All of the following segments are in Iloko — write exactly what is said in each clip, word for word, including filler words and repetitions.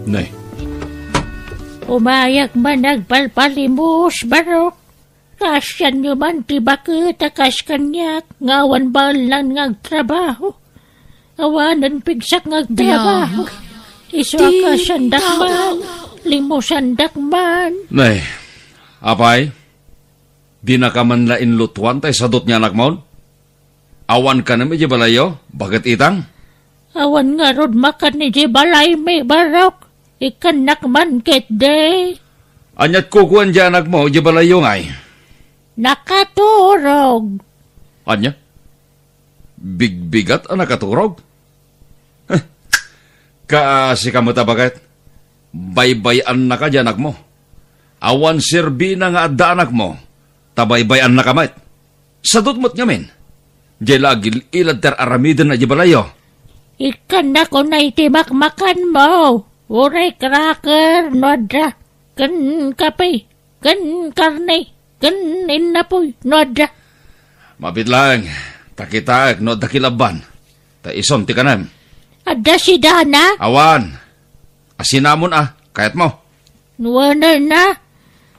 Nay. Umayak man agpalpalimos, Barok. Kaasianyo man ti baket a kas kaniak nga awan baelnan nga agtrabaho. Awanen pigsak nga agtrabaho. Isu a kaasiandak man, limusandak man. Nay, apay, dinaka man la inlutuan tay sadut nga anakmon? Awan kanem idiay balayyo, baket itang? Awan ngarud makan idiay balaymi, Barok. Ikkannak man ketdi. Aniat kukuan diay anakmo idiay balayyo ngay? Nakaturog. Ania? Bigbigat a nakaturog? Heh, kaasi ka met a baket. Baybay-annaka diay anakmo. Awan serbina nga adda anakmo, ta baybay-annaka met. Sadut met ngamin. Diay la agil-ilad ti ar-aramidenna idiay balayyo. Ikkannak unay ti makmakanmo. Uray cracker no adda, ken kape, ken karne, ken innapoy no adda. Mabiit laeng, ta kitaek no adda kilabban. Ta isun ti kanem. Adda sidana? Awan. Asinamon a, kayatmo? Nuanenna,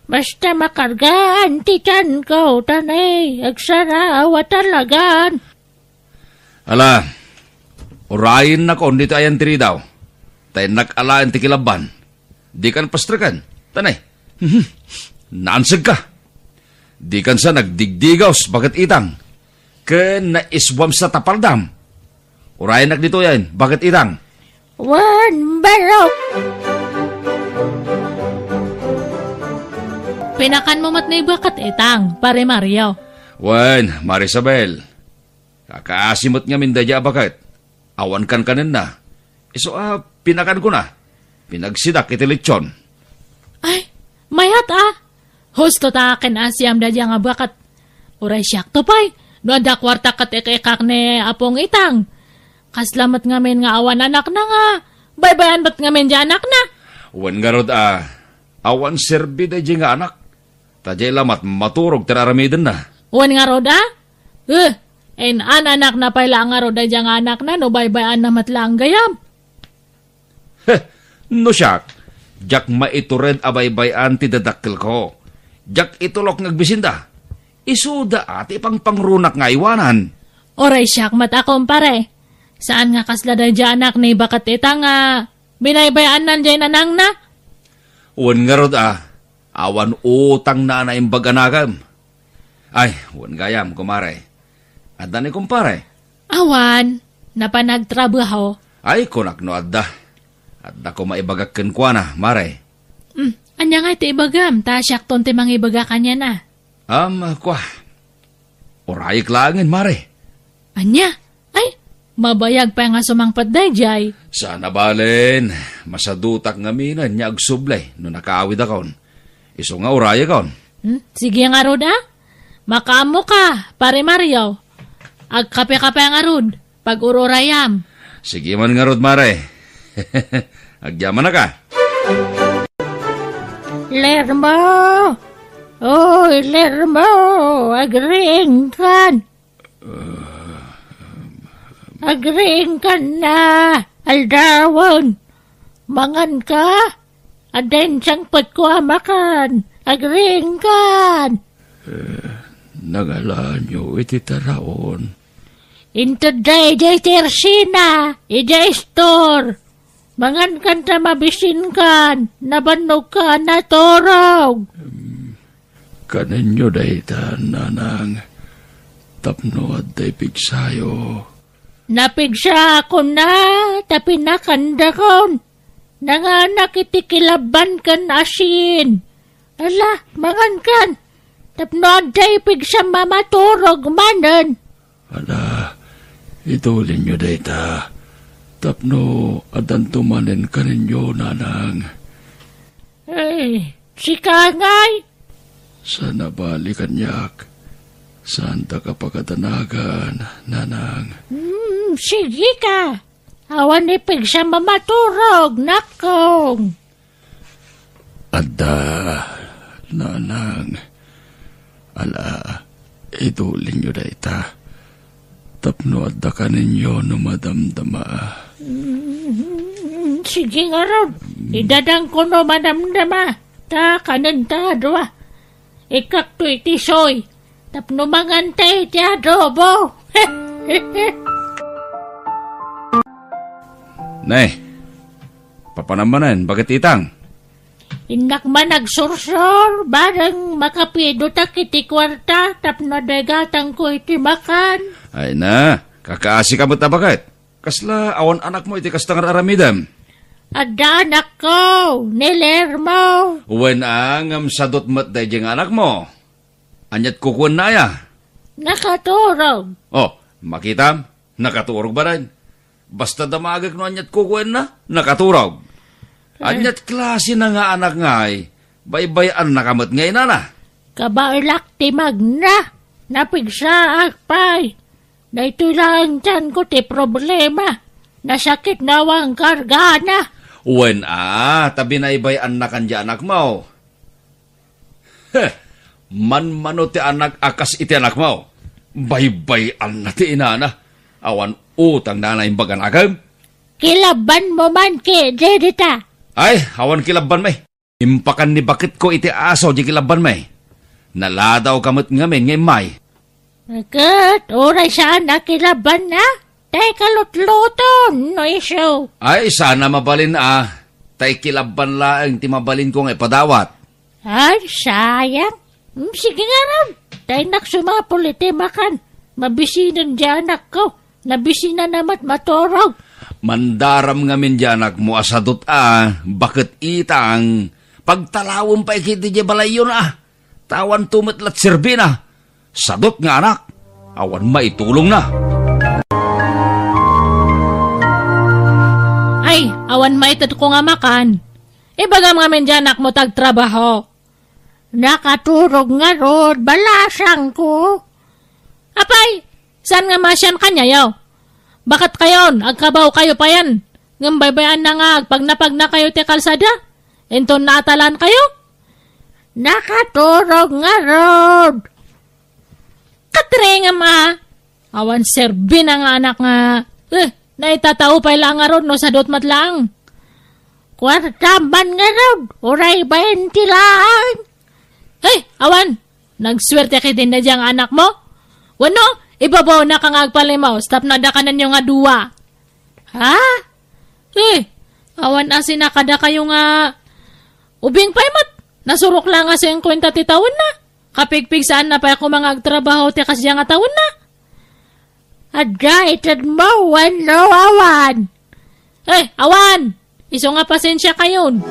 basta makargaan ti tianko, ta ne, agsaraw a talagan. Ala, urayennakon ditoy ayan ti ridaw, ta innak alaen ti kilabban. Dikan pastreken, ta ne, naansegka. Dikan sa nagdigdigaws, baket itang. Ken naiswam sa tapaldam. Urayennak ditoyen, baket itang. Wen, Barok! Pinakanmo met ni baket itang, Pare Mario. Wen, Mare Isabel. Kakaasi met ngamin daydiay a baket. Awan kankanenna. Isu a pinakankona. Pinagsidak iti litson. Ay, mayat a. Husto ta ken-asiam daydiay nga baket. Uray siakto pay, no adda kuarta ket ik-ikkak ni Apong Itang. Kasla met ngamin nga awan anakna nga, baybay-an met ngamin diay anakna. Wen ngarud a, awan serbi daydiay nga anak. Ta diay la met maturog ti ar-aramidenna. Wen ngarud a? Eh, in-an-anakna pay la ngarud daydiay nga anakna no baybay-anna met laeng gayam. Heh, no siak, diak maitured a baybay-an ti dadakkelko. Diak itulok nga agbisinda. Isuda a ti pangpangrunak nga aywanan. Uray siak met a, kumpare. Saan nga kasla daydiay anak ni baket ita nga binaybay-annan diay nanangna? Wen ngarud a, awan utangna a naimbag a nakem. Ay, wen gayam, kumare. Adda ni kumpare? Awan, napan agtrabaho. Ay, kunak no adda. Adda koma ibagak kenkuana, mare. Hmm, ania ngay ti ibagam, ta siakton ti mangibaga kaniana? Am, kua. Urayek laengen, mare. Ania? Ay, mabayag pay nga sumangpet daydiay. Saan a balen, masadutak ngaminen nga agsubli no nakaawidakon. Isu nga urayekon. Hmm? Sige ngarud a. Makaammoka, Pare Mario. Agkape-kape ngarud, pag-ururayam. Sige man ngarud, mare. Agyamanak a. Lermo! Oy, Lermo! Agriingkan! Agriingkan na, aldawen. Manganka? Adda insangpetko a makan. Agriingkan. Eh, nangalaanyo iti taraon? Intedda idiay tersina, idiay istor. Mangankan ta mabisinkan, nabannogka a naturog. Kanenyo dayta, nanang, tapno adda ipigsayo. Napigsaakon a, ta pinakandakon. Nanganak iti kilabban ken asin. Ala, mangankan, tapno adda ipigsam a maturog manen. Ala, itulinyo dayta, tapno addanto manen kanenyo, nanang. Ay, sika ngay? Saan a bali kaniak. Saanta ka pakadanagan, nanang. Hmm, sige ka. Awan ipigsam a maturog, nakong. Adda, nanang. Ala, itulinyo dayta. Tapno adda kanenyo no madamdama. Sige ngarud, idadangko no manamnama, ta kanen ta dua. Ikkakto iti soy, tapno manganta iti adobo. Ne, papanam manen, baket itang? Innak man agsursor, bareng makapidotak iti kuarta, tapno adda igatangko iti makan. Ay na, kakaasi ka met a baket. Kasla awan anakmo iti kasta nga aramidem? Adda anakko, ni Lermo. Wen a, ngem sadot met daydiay nga anakmo. Aniat kukuenna aya? Nakaturog. Oh, makitam? Nakaturog manen. Basta damagek no aniat kukuenna, nakaturog. Eh. Aniat klase na nga anak ngay, baybay-annaka met nga inana. Kabaelak ti magna, napigsaak pay. Daytoy laeng tianko ti problema. Nasakit na awan kargana. Wen a, ta binaybay-annakan diay anakmo. Heh, manmano ti anak a kas iti anakmo. Baybay-anna ti inana. Awan utangna a naimbag a nakem. Kilabbanmo man ketdi dita. Ay, awan kilabbanmi. Impakan ni baketko iti aso diay kilabbanmi. Naladawka met ngamin nga immay. Ket uray saan a kilabbanna, tay kalutluton no isu. Ay, saan a mabalin a, tay kilabban laeng ti mabalinko nga ipadawat. Ay, sayang. Mm, sige ngarud, ta innak sumapul iti makan. Mabisinen diay anakko. Nabisinanna met maturog. Mandaram ngamin diay anakmo a sadot a, baket itang, pagtalawem pay ketdi diay balayyon a. Ta awanto met la ti serbina. Sadot nga anak, awan maitulongna. Ay, awan maitedko nga makan. Ibagam ngamin diay anakmo ta agtrabaho. Nakaturog ngarud, balasangko. Apay, saan nga masian kaniayo? Baket kayon, agkabaw kayo payen. Ngem baybay-anna nga agpagnapagnakayo ti kalsada. Inton naatalan kayo? Nakaturog ngarud. Katrengam a. Awan serbina nga anak nga, eh, naitatao pay la ngarud no sadot met laeng. Kuarta man ngarud, uray baynte laeng. Hey, awan! Nagsuerte ketdi daydiay nga anakmo? Wenno, ibabawnaka nga agpalimaw, tapno adda kanenyo nga dua. Ha? Eh, awan a sinakada kayo nga ubing pay met. Nasurok la nga singkuenta ti tawenna. Kapigpigsaanna pay koma nga agtrabaho ti kasdiay nga tawenna. Adda itedmo wenno awan? Eh, awan! Isu nga pasensia kayon.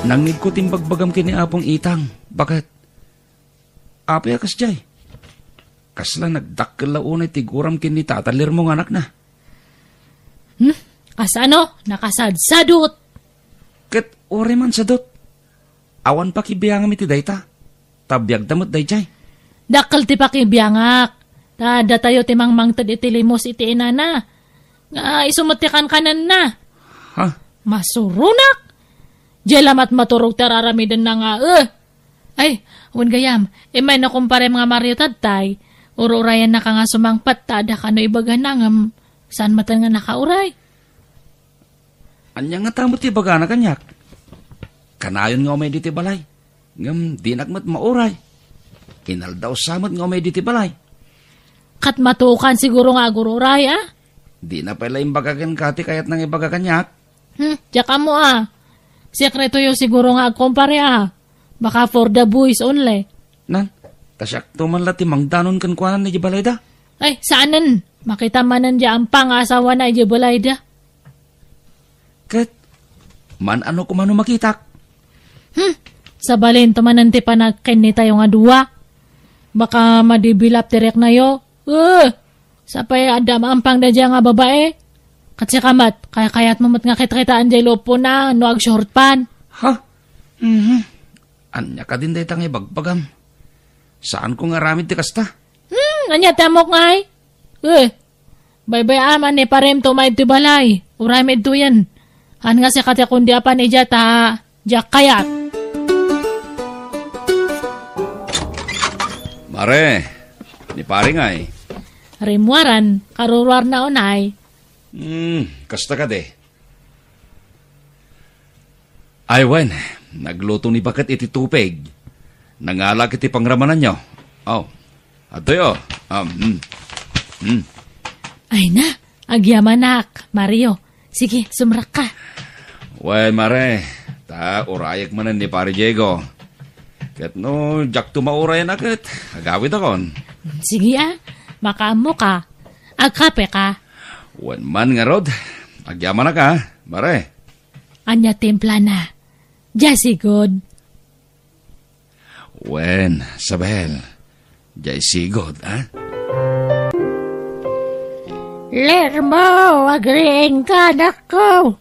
Nangngegko ti imbagbagam ken ni Apong Itang. Baket? Apay a kasdiay? Kasla nagdakkel la unay ti guram ken ni Tata Lermo nga anakna. Hmm? Kasano? Nakasadsadot. Ket uray man sadot. Awan pakibiangam iti dayta. Ta biagda met daydiay. Dakkel ti pakibiangak. Ta datayo ti mangmangted iti limos iti inana. Nga isu met ti kankanenna. Ha? Masuronak. Diay la met maturog ti ar-aramidenna nga, eh. Ay, wen gayam, immay no kumparem nga Mario tattay, ur-urayannaka nga sumangpet ta adda kano ibagana ngem saan met nga nakauray. Ania ngata met ti ibagana kaniak? Kanayon nga umay ditoy balay, ngem dinak met mauray. Inaldaw sa met nga umay ditoy balay. Ket matukan siguro nga agur-uray, a? Dina pay la imbaga kenka ti kayatna nga ibaga kaniak. Hmm, diak ammo a. Sekretoyo siguro nga agkumpare a. Baka for the boys only. Nan, ta siakto man la ti mangdanon kenkuana idiay balayda. Ay, saanen. Makita manen diay ampang nga asawana idiay balayda. Ket, man-ano koma no makitak? Hmm, sabalinto manen ti panagkennitayo nga dua. Baka madibilap ti reknayo. Eh, sapay adda maampang daydiay nga babae. Ket sika met, kayatmo met nga kitkitaen diay lupona no agshort pant. Ha? Mhm. Ania kadin dayta nga ibagbagam? Saanko nga aramid ti kasta. Hmm, ania ti ammok ngay? Eh, baybay-am a ni parem ti umay iti balay. Uray met duyen. Haan nga sika ti kundi apan idiay ta diak kayat. Mare, ni pare ngay. Rimmuaran, karuruarna unay. Hmm, kasta kadi. Ay, wen, nagluto ni Baket iti tupig. Nangalak iti pangramananyo. Oh, adtoy, oh. Um, hmm. Hmm. Ay na, agyamanak, Mario. Sige, sumrakka. Wen, mare, ta urayek manen ni Pare Diego. Ket no diakto maurayan a ket, agawidakon. Sige, a, makaammoka. Agkapeka. Wen man ngarud, agyamanak a, mare. Ania timplana? Diay sigud. Wen, Sabel. Diay sigud, a? Lermo, agriingka, anakko.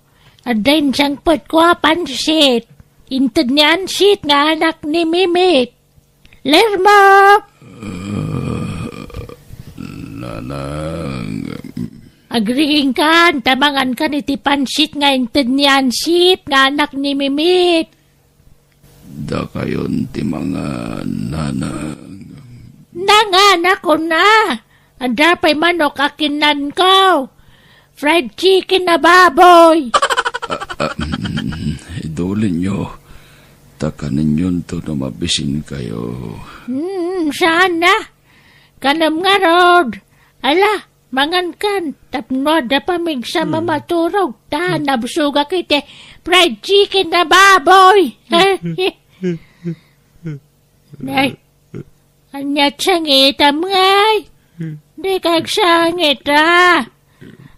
Adda insangpetko a pansit. Inted ni Ansit nga anak ni Mimit. Lermo! Nanang. Agriingkan, ta mangankan iti pansit nga inted ni Ansit nga anak ni Mimit. Dakayon ti mangan, nanang. Nanganakon a. Adda pay manok a kinnanko. Fried chicken a baboy. Ah, ah, mm, idulinyo. Ta kanenyon to no mabisinkayo. Hmm, saan a? Kanem ngarud. Ala, mangankan, tapno adda pamigsa a maturog, ta nabsogak iti fried chicken a baboy. Nay, ania ti sangitam, ngay? Dika agsangit a.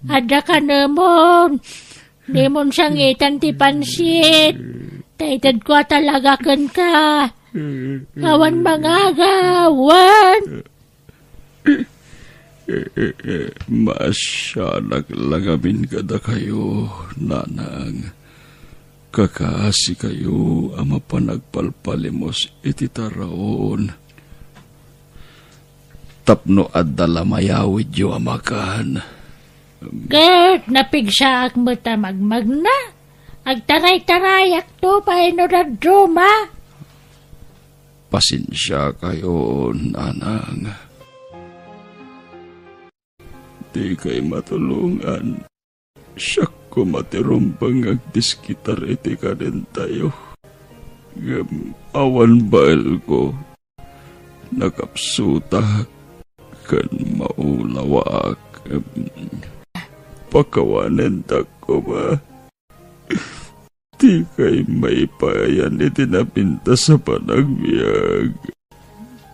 Adda kanemon. Dimon sangitan ti pansit. Ta itedko a talaga kenka. Awan mangagawan. Maasianak la ngamin kadakayo, nanang. Kakaasikayo a mapan agpalpalimos iti taraon tapno adda la mayawidyo a makan. Ket napigsaak met a magmagna. Agtaraytarayakto pay no dadduma. Pasensiakayo, nanang. Dikay matulongan. Siak koma ti rumbeng nga agdiskitar iti kanentayo. Ngem awan baelko. Nakapsutak ken maulawaak. Pakawanentak koma. Dikay maipayan iti napintas a panagbiag.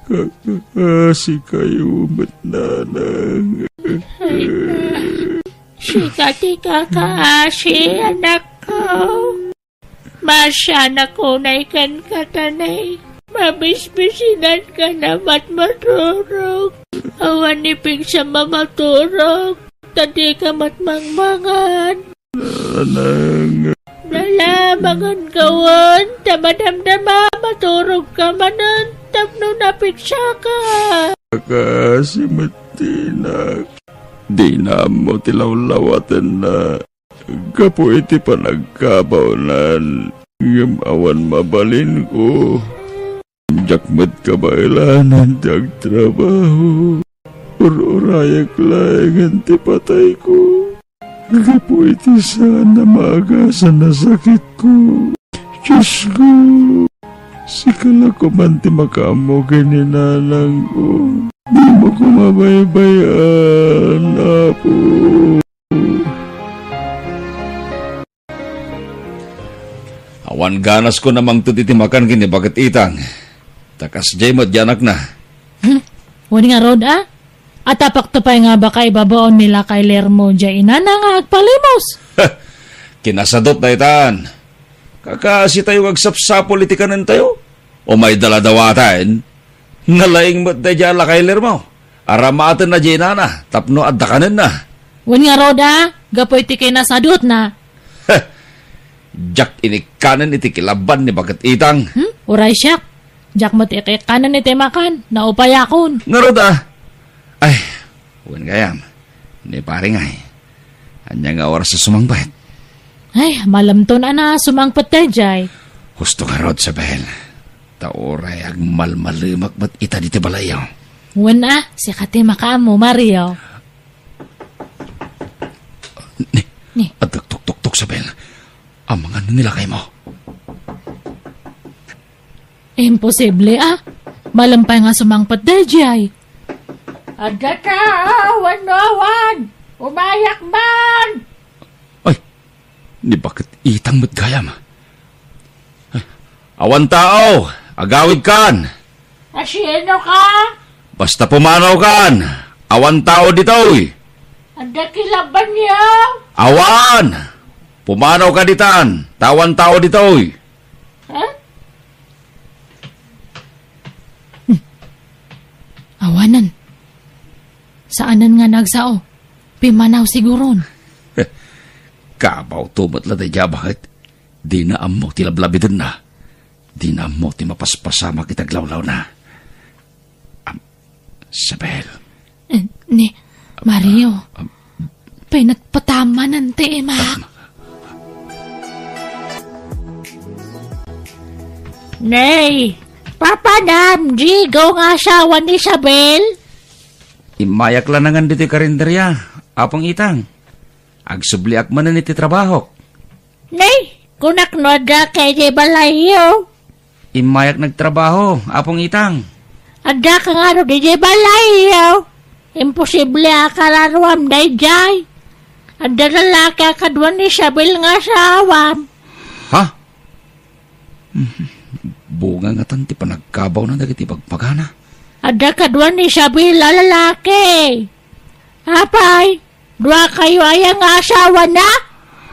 Kakaasikayo met, nanang. Sika ti kakaasi, anakko. Maasianak unay kenka, tanay. Mabisbisinanka na met maturog. Awan ni pigsa a maturog. Ta dika met mangmangan. Nanang. Dala, mangan ka wen, ta madamdama, maturog ka manen, tapno napigsaka. Kakaasi met ti inak. Dina ammo ti lawlawatenna gapu iti panagkabawnan, ngem awan mabalinko. Diak met kabaelanan ti agtrabaho. Ur-urayek laengen ti patayko. Gapu iti saan a maagasan a sakitko. Diosko, sika la koman ti makaammo ken ni nanangko. Dimo koma baybay-an, Apo. Awan ganasko a mangted iti makan ken ni Baket Itang. Ta kasdiay met diay anakna. Hmm? Wen ngarud a? Atapakto pay nga baka ibabaon ni lakay Lermo diay inana nga agpalimos. Kinasadut daytan. Kakaasitayo nga agsapsapul iti kanentayo. Umayda la dawaten. Nalaing met daydiay a lakay Lermo. Aramatenna diay inana tapno adda kanenna. Wen ngarud a, gapu iti kinasadutna. Diak inikkanen iti kilaban ni Baket Itang. Hmm? Uray siak. Diak met ikikkanen iti makan. Naupayakon. Ngarud a. Ay, wen gayam. Ni pare ngay. Ania nga oras a sumangpet? Ay, malemton a sumangpet daydiay. Husto ngarud, Sabel. Ta uray agmalmalemak met ita ditoy balayyo. Wen a, sika ti makaammo, Mario. Ni, Ni. Adda tuktuktok, Sabel. Amangan no nilakaymo. Imposible a. Malem pay nga sumangpet daydiay. Adda ta, wenno awan. Umayak man. Ay, ni Baket Itang met gayam. Awan tao, agawidkan. Asino ka? Basta pumanawkan, awan tao ditoy. Adda ki labanyo? Awan! Pumanawka ditan, ta awan tao ditoy. Ha? Awanen. Saanen nga nagsao. Pimmanaw siguron. Kabaw to met la daydiay a baket. Dina ammo ti lablabidenna. Dina ammo ti mapaspasamak iti aglawlawna. Am, Isabel. Eh, ni Mario. Am, pinagpatamanan ti ima. Am, Nay, papanam, Diego nga asawa ni Isabel? Immayak la nangan ditoy karinderya, Apong Itang. Agsubliak manen iti trabahok. Nay, kunak no adda ka idiay balayyo. Immayak nagtrabaho, Apong Itang. Adda ka ngarud idiay balayyo. Imposible a kararuam daydiay. Adda lalaki a kadua ni Isabel nga asawam. Ha? Bunga ngatan ti panagkabawna dagiti bagpagana. Adda kadua ni Isabel a lalaki. Apay, dua kayo aya nga asawana?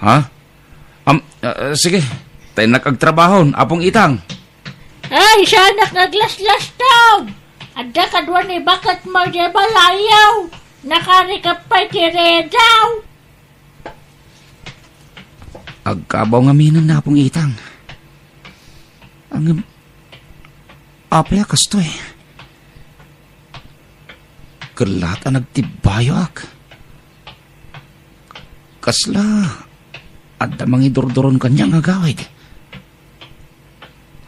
Ha? Am, ah, sige. Tainnak agtrabahon, Apong Itang. Ay, saanak nga aglaslastog. Adda kadua ni baket mo idiay balayyo. Nakarikep pay ti redaw. Agkabaw ngamin ni Apong Itang. Ngem, apay a kastoy? Ket laat a nagtibbayoak. Kasla adda mangidurduron kaniak nga agawid.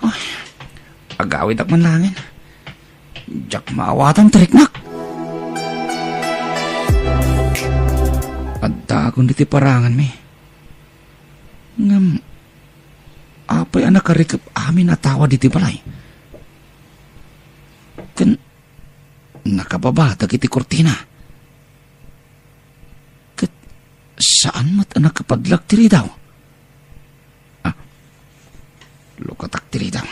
Ay, agawidak man laengen. Diak maawatan ti riknak. Addaakon ditoy paranganmi. Ngem, apay a nakarikep amin a tao ditoy balay? Ken nakababa dagiti kurtina. Ket saan met a nakapadlak ti ridaw. Ah, lukatak ti ridaw.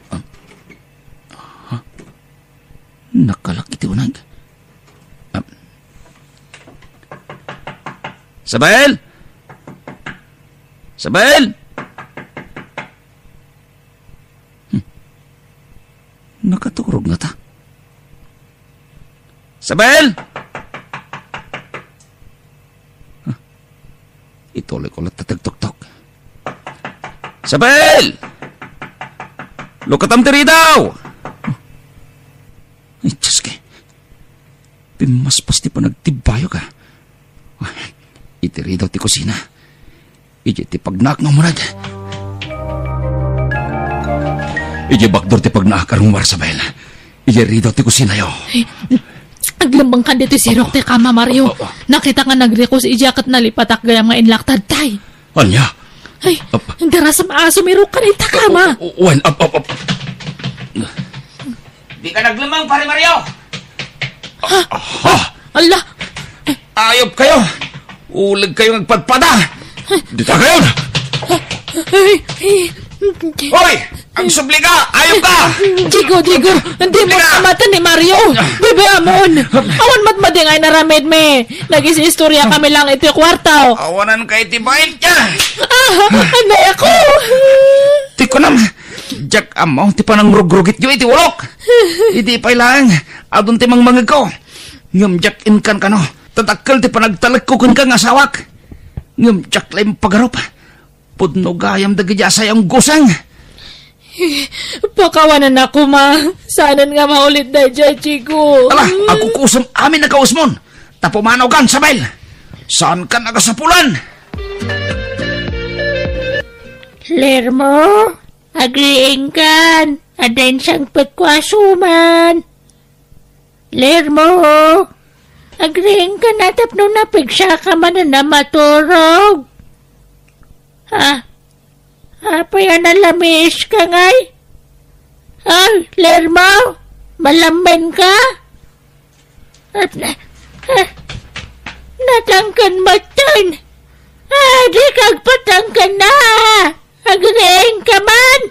Ah, ha? Nakalak iti uneg. Ah. Isabel! Isabel! Hmm. Nakaturog ngata. Isabel! Ah, ituloy ko latta ti agtuktok. Isabel! Lukatam ti ridaw! Ay, Diyos ko. Pimmaspas ti panagtibbayok, ah. Iti ridaw ti kusina. Idiay ti pagnaak nga umuneg. Idiay bakdor ti pagnaak a rungwar, Isabel. Idiay ridaw ti kusinayo. Ay, aglemmengkan ditoy sirok ti kama, Mario. Oh, oh, oh. Nakitak nga nagrikus idiay ket nalipatak gayam nga inlaktadtay. Ania? Ay, ap- darasem a sumirok ka dita kama. O, o, o, wen, ap, ap, ap. Dika naglemmeng, Pare Mario! Ha? Ha? Ala! Ayop kayo! Uleg kayo nga agpadpada! Dita kayo! Ay, ay. Hoy! Agsubli ka! Ayop ka! Diego, Diego! Hindi mo Diego! Kamatan ni Mario! Bebe Amon! Awan matmadi nga inaramid mi! Nag-istorya kami lang iti kwarto! Awanan ka iti bait niya! Ah! Anay ako! Ti kunam, Diak ammo ti panangrugrugityo iti ulok. Idi pay laeng, adun ti mangmangegko. Ngem diak inkan kano, ta dakkel ti panagtalekko kenka nga asawak. Ngem diak la impagarup. Pudno gayam dagiti asayanguseng. Pakawanan ako, ma. Saanen nga maulit daydiay, Chico. Ala, agkukusem amin a kausmon. Ta pumanawkan, Isabel. Saankan a kasapulan. Lermo? Agriingkan, adda insangpetko a suman. Lermo, agriingkan a tapno napigsaka manen a maturog. Ah, apay a nalamiis ka ngay? Ay, Lermo, malammen ka? Ah, ah, natangken metten. Ah, di ka agpatangken na. Agriing ka man.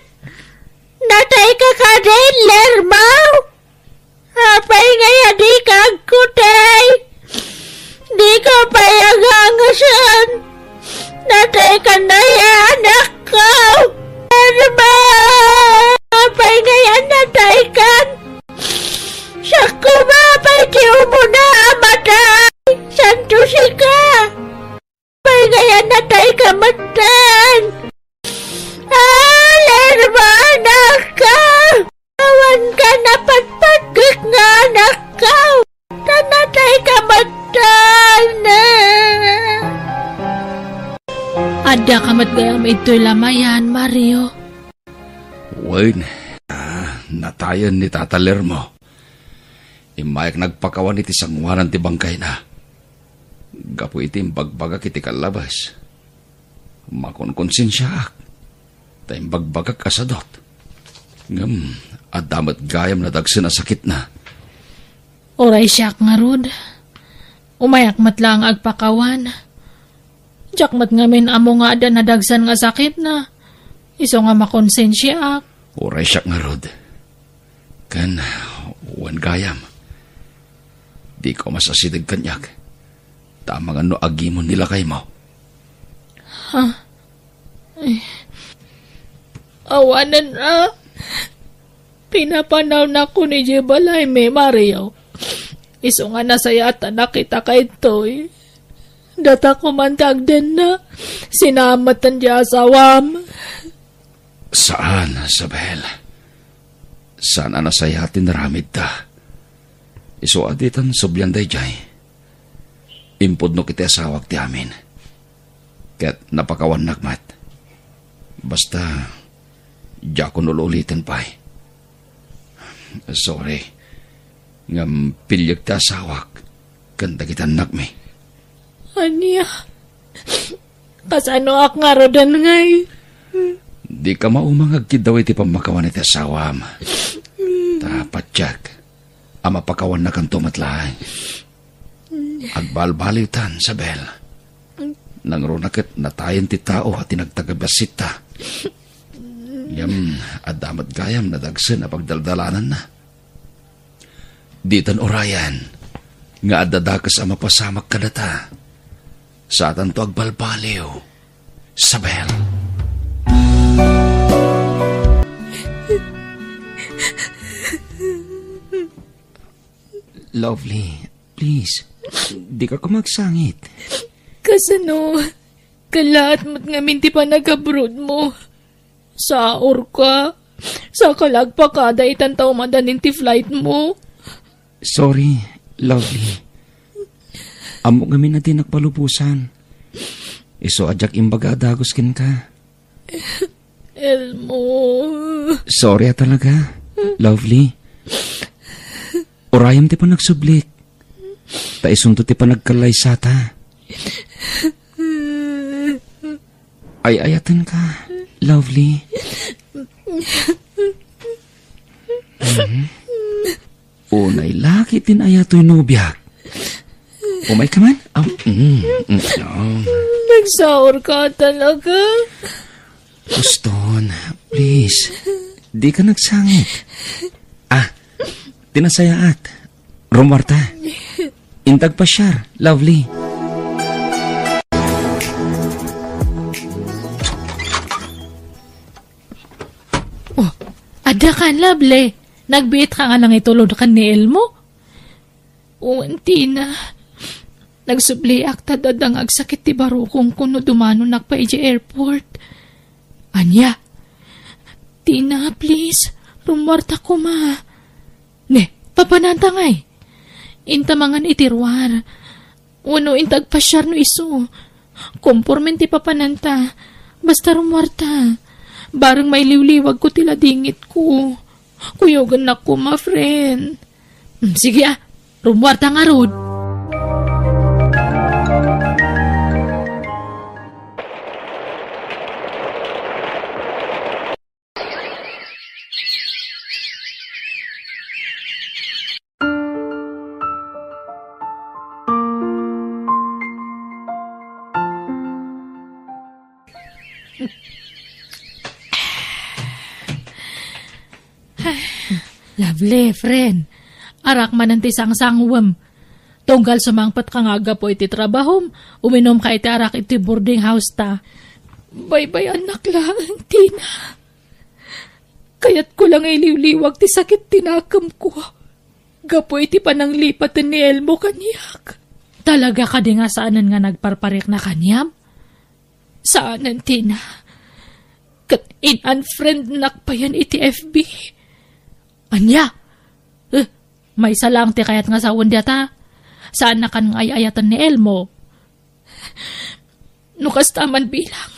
Natay ka kadi, Lermo? Apay ngay a di ka agkutay? Di ka pay agangasen. Natay ka nay, anakko. Lermo! Apay ngay a natay kan? Siak koma pay ti umuna a matay. Santo sika. Apay ngay a natay ka metten? Ah, Lermo, anakko! Awan ka napatpatgek nga anakko! Ta natay ka metten! Adda ka met gayam idtoy lamayan, Mario? Wen, ah, natayen ni Tata Lermo. Immayak nagpakawan iti sangoanan ti bangkayna. Gapu iti imbagbagak iti kallabas, makonkonsensiaak ta imbagbagak a sadut. Ngem adda met gayam nadagsen a sakitna. Uray siak ngarud, umayak met laeng agpakawan. Diak met ngamin ammo nga adda nadagsen nga sakitna, isu nga makonsensiaak. Uray siak ngarud. Ken, wen gayam, dika umas asideg kaniak, ta amangan no agimon ni lakaymo. Ha? Eh, awanen a. Pinapanawnak idiay balaymi, Mario. Isu nga nasayaat a nakitaka idtoy. Datako man ti agdenna. Sinaamatan di asawam. Saan, Isabel. Saan a nasayaat ti naramidta. Isu a ditan sublian daydiay. Impudnok iti asawak ti amin. Ket napakawannak met. Basta, diakon ul-uliten pay. Sorry. Ngem piliek ti asawak ken dagiti annakmi. Ania? Kasanoak ngaruden ngay? Dika mauma nga agkiddaw iti pammakawan iti asawam. Ta patiek a mapakawannakanto met laeng. Agbalbaliwtan, Isabel. Nangruna ket natayen ti tao a ti nagtagabassitta. Ngem adda met gayam nadagsen a pagdaldalananna. Ditan urayen nga adda dakes a mapasamak kadata. Saatanto agbalbaliw, Isabel. Lovely, please, dika koma agsangit. Kasano? Kalaat met ngamin ti panagabroadmo. Saurka. Saka la agpakada itan ta umadanin ti flightmo. Sorry, Lovely. Ammok ngamin a dinak palubosan. Isu a diak imbaga a dagus kenka. Elmo. Sorry a talaga, Lovely. Urayem ti panagsublik. Ta isunto ti panagkallaysata. Ay-ayatenka, Lovely. Mhm. Unay la ket in-ayatoy nobiak. Umayka man? Am, mm, mm, mm. Nagsaurka talaga. Uston, please. Dika nagsangit. Ah, ti nasayaat. Rummuarta. Inta agpasiar, Lovely. Oh, adda kan, Lovely. Nagbiit ka nga nangitulod kan ni Elmo? Wen, Tina. Nagsubliak ta adda nga agsakit ti barukongko no dumanonak pay idiay airport. Ania? Tina, please, rummuarta koma. Ne, papananta ngay? Inta mangan iti ruar. Wenno inta agpasiar no isu. Kompormen ti papananta. Basta rummuarta. Bareng mailiwliwagko ti ladingitko. Kuyogennak koma, friend. Mm, sige, ah. Rummuarta ngarud. Lovely, friend. Arak manen ti sangsangwem. Tunggal sumangpetka nga aggapu iti trabahom, uminumka iti arak iti boarding house ta. Baybay-annak laeng, Tina. Kayatko la nga iliwliwag ti sakit ti nakemko. Gapu iti pananglipaten ni Elmo kaniak. Talaga kadi nga saanen nga nagparparikna kaniam? Saanen, Tina. Ket in-unfriendnak payen iti F B. Ania? Eh, maysa laeng ti kayat nga sawen dayta. Saannakan nga ay-ayaten ni Elmo. No kasta man bilang,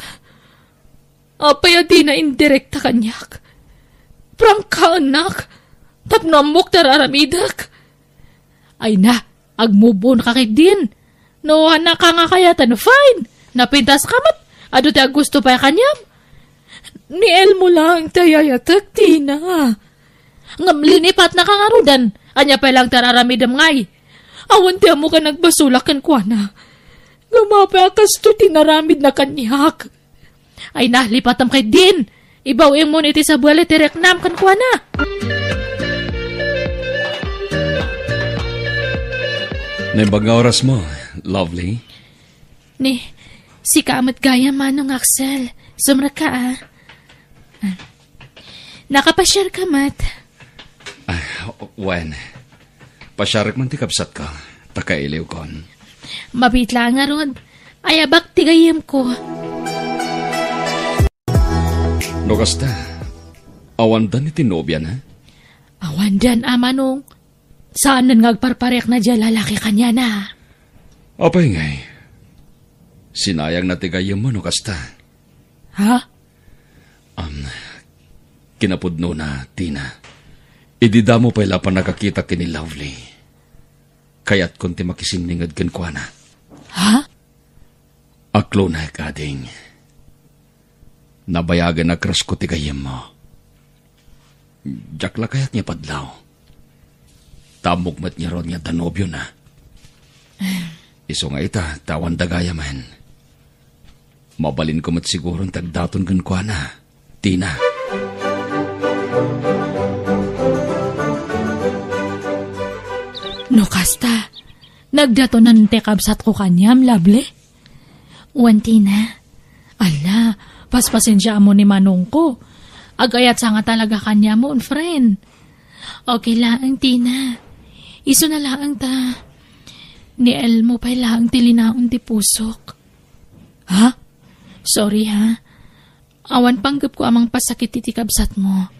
apay a dina indirekta kaniak? Prangkaennak tapno ammok ti ar-aramidek. Ay na, agmubon ka ketdin. No, annaka nga kayaten, fine. Napintas ka met, adu ti aggusto pay kaniam. Ni Elmo laeng ti ayayatek, Tina. Ngem linipatnaka ngaruden, ania pay laeng ti ar-aramidem ngay? Awan ti ammok a nagbasolak kenkuana. Ngem apay a kastoy ti inaramidna kaniak? Ay na, lipatem ketdin. Ibaw-imon iti sabali ti riknam kenkuana. Naimbag nga orasmo, Lovely. Ni, sika met gayam, Manong Axel. Sumrekka, ah. Ah. Nakapasiarka met. Ah, wen. Pasiarek man ti kabsatko, ta kailiwkon. Mabiit laeng ngarud. Ayabak ti gayyemko. No kasta, awandan iti nobiana? Awandan, a Manong. Saanen nga agparparikna diay lalaki kaniana. Apay ngay? Sinayangna ti gayyemmo no kasta. Ha? Am, kinapudnona, Tina. Idi damo pay la a pannakakita ken ni Lovely, kayatkon ti makisinninged kenkuana. Ha? Aklonek, ading. Nabayagen a crush ko ti gayyemmo. Diak la kayat nga ipadlaw. Ta ammok met ngarud nga adda nobiona. Isu nga ita, ta awanda gayamen. Mabalinko met siguron ti agdaton kenkuana, Tina. No kasta, nagdatonan ti kabsatko kaniam, Lovely? Wen, Tina. Ala, paspasensiaam ni manongko. Agayatsa nga talaga kaniamon, friend. Okay laeng, Tina. Isuna laeng ta. Ni Elmo pay laeng ti linaon ti pusok. Ha? Sorry, ha? Awan panggepko a mangpasakit iti kabsatmo.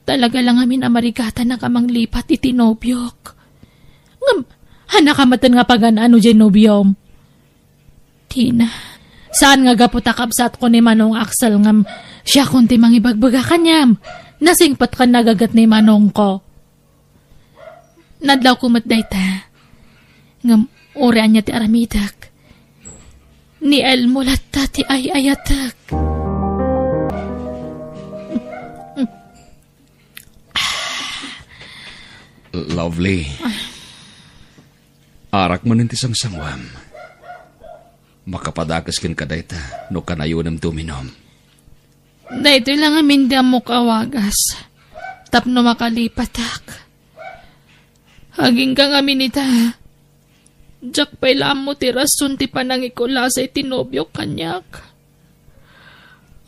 Talaga la ngamin a marigatanak a manglipat iti nobiok. Ngem, hanaka metten nga pagan-ano diay nobiom? Tina, saan nga gapu ta kabsatko ni Manong Axel ngem siakon ti mangibagbaga kaniam. Nasingpet ken nagaget ni manongko. Nadlawko met dayta. Ngem uray ania ti aramidek, ni Elmo latta ti ay-ayatek. Lovely. Arak manen ti sangsanguam. Makapadakes kenka dayta no kanayonem ti uminum. Daytoy la ngamin ti ammok a wagas tapno makalipatak. Agingga ngamin ita, diak pay la ammo ti rason ti panangikulasay ti nobiok kaniak.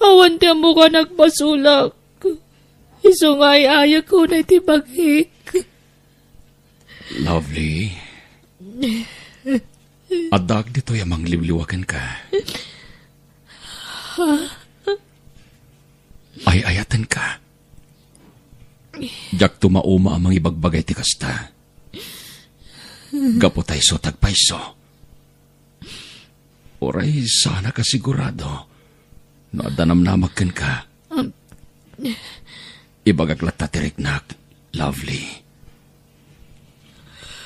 Awan ti ammok a nagbasolak. Isu nga ay-ayek unay ti bagik. Lovely. Addaak ditoy a mangliwliwa kenka. Ay-ayatenka. Diakto mauma a mangibagbaga iti kasta. Gapu ta isu ti agpayso. Uray saanak a sigurado no adda namnama kenka. Ibagak latta ti riknak, Lovely.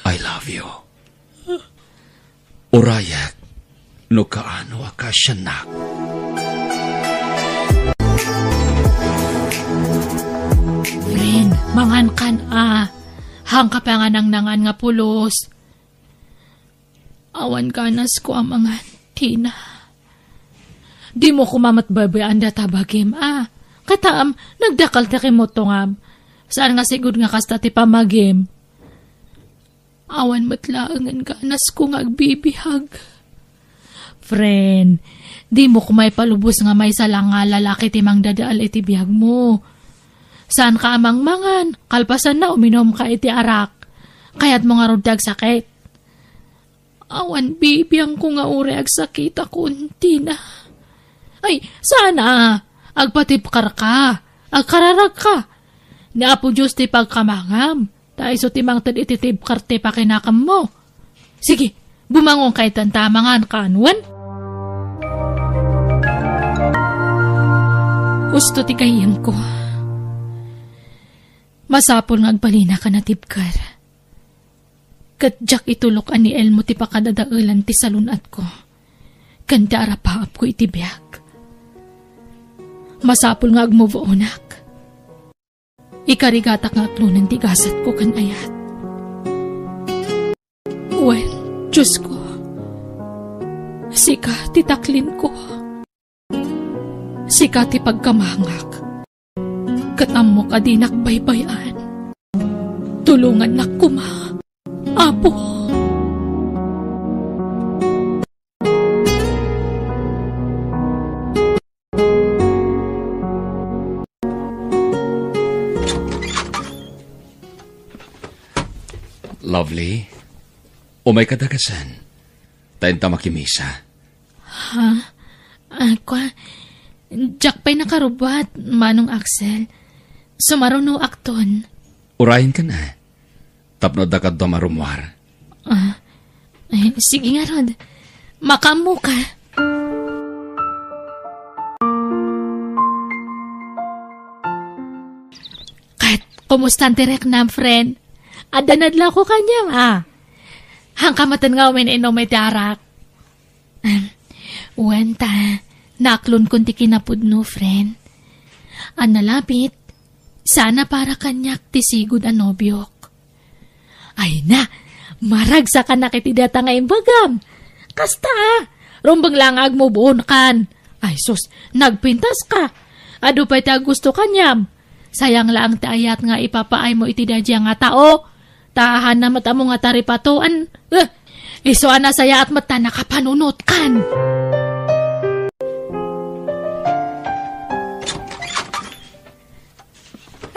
I love you. Urayek no kaano a kaasiannak. Friend, mangankan a. Haanka pay nga nangnangan nga pulos. Awan ganasko a mangan, Tina. Dimo koma met baybay-an dayta bagim, a. Katam, nagdakkel ti kimutongam. Saan nga sigud nga kasta ti pamagim. Awan met laengen ganasko nga agbibiag. Friend, dimo koma ipalubos nga maysa la nga lalaki ti mangdadael iti biagmo. Saanka a mangmangan, kalpasanna uminumka iti arak. Kayatmo ngarud ti agsakit. Awan bibiangko nga uray agsakitakon, Tina. Ay, saan a. Agpatibkarka. Agkararagka. Ni Apo Dios ti pagkamangam. Ta isu ti mangted iti tibkar ti pakinakemmo. Sige, bumangonka itan ta mangankan, wen? Usto ti gayyemko. Masapul nga agbalinaka a natibker. Ket diak itulok a ni Elmo ti pakadadaelan ti salun-atko ken ti arapaapko iti biag. Masapul nga agmove onak. Ikarigatak nga aklonen ti gasatko ken ayat. Wen, Diosko, sika ti taklinko. Sika ti pagkamangak. Ket ammok a dinak baybay-an. Tulongannak koma, Apo. Lovely, umayka dagasen. Ta inta makimisa. Ha? Ah, kwa, diak pay nakarubbuat, Manong Axel. Sumarunoakton. Urayenkan a. Tapno adda kaduam a rummuar. Ah, eh, sige ngarud. Makaammoka. Ket, kumusta ti riknam, friend? Adda nadlawko kaniam, a. Haanka metten nga umin-inum iti arak. Ahem. Wen ta, naaklonkon ti kinapudno, friend. A nalabit, saan a para kaniak ti sigud a nobiok. Ay na, maragsakanak iti dayta nga imbagam. Kasta, a, rumbeng la nga agmove on kan. Ay sus, nagpintaska. Adu pay ti agusto kaniam. Sayang laeng ti ayat nga ipapaaymo iti daydiay nga tao. Ta ahanna met ammo nga taripatoan. Eh, isu a nasayaat met ta nakapanunotkan.